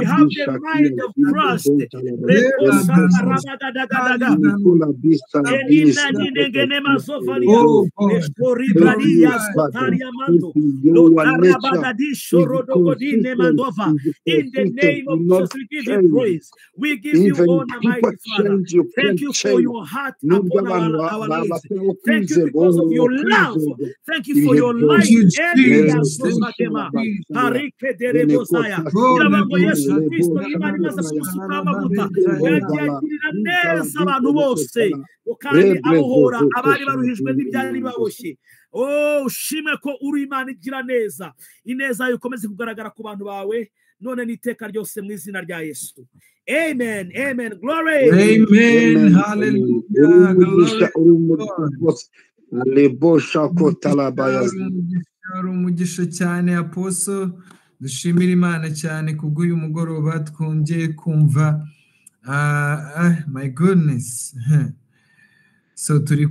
have the mind of Christ. In the name of Jesus, we give you praise. We give you honor, mighty Father. Thank you for your heart upon our lives. Thank you because of your love. Thank you for your life. Yesu Kristo Imana imaze kumusukaho amavuta yagiye agirira neza abantu bose, kandi abohora abari baruhijwe n'ibyari bibaboshye. Oh, ushime ko uri Imana igira neza. Ineza yawe ikomeze kugaragara ku bantu bawe none n'iteka ryose mu izina rya Yesu. Amen. Amen. Glory. Amen. Hallelujah. Glory. Umugisha cyane Apostle, dushimira Imana cyane kubw'uyu mugoroba twongeye kumva. My goodness. So turi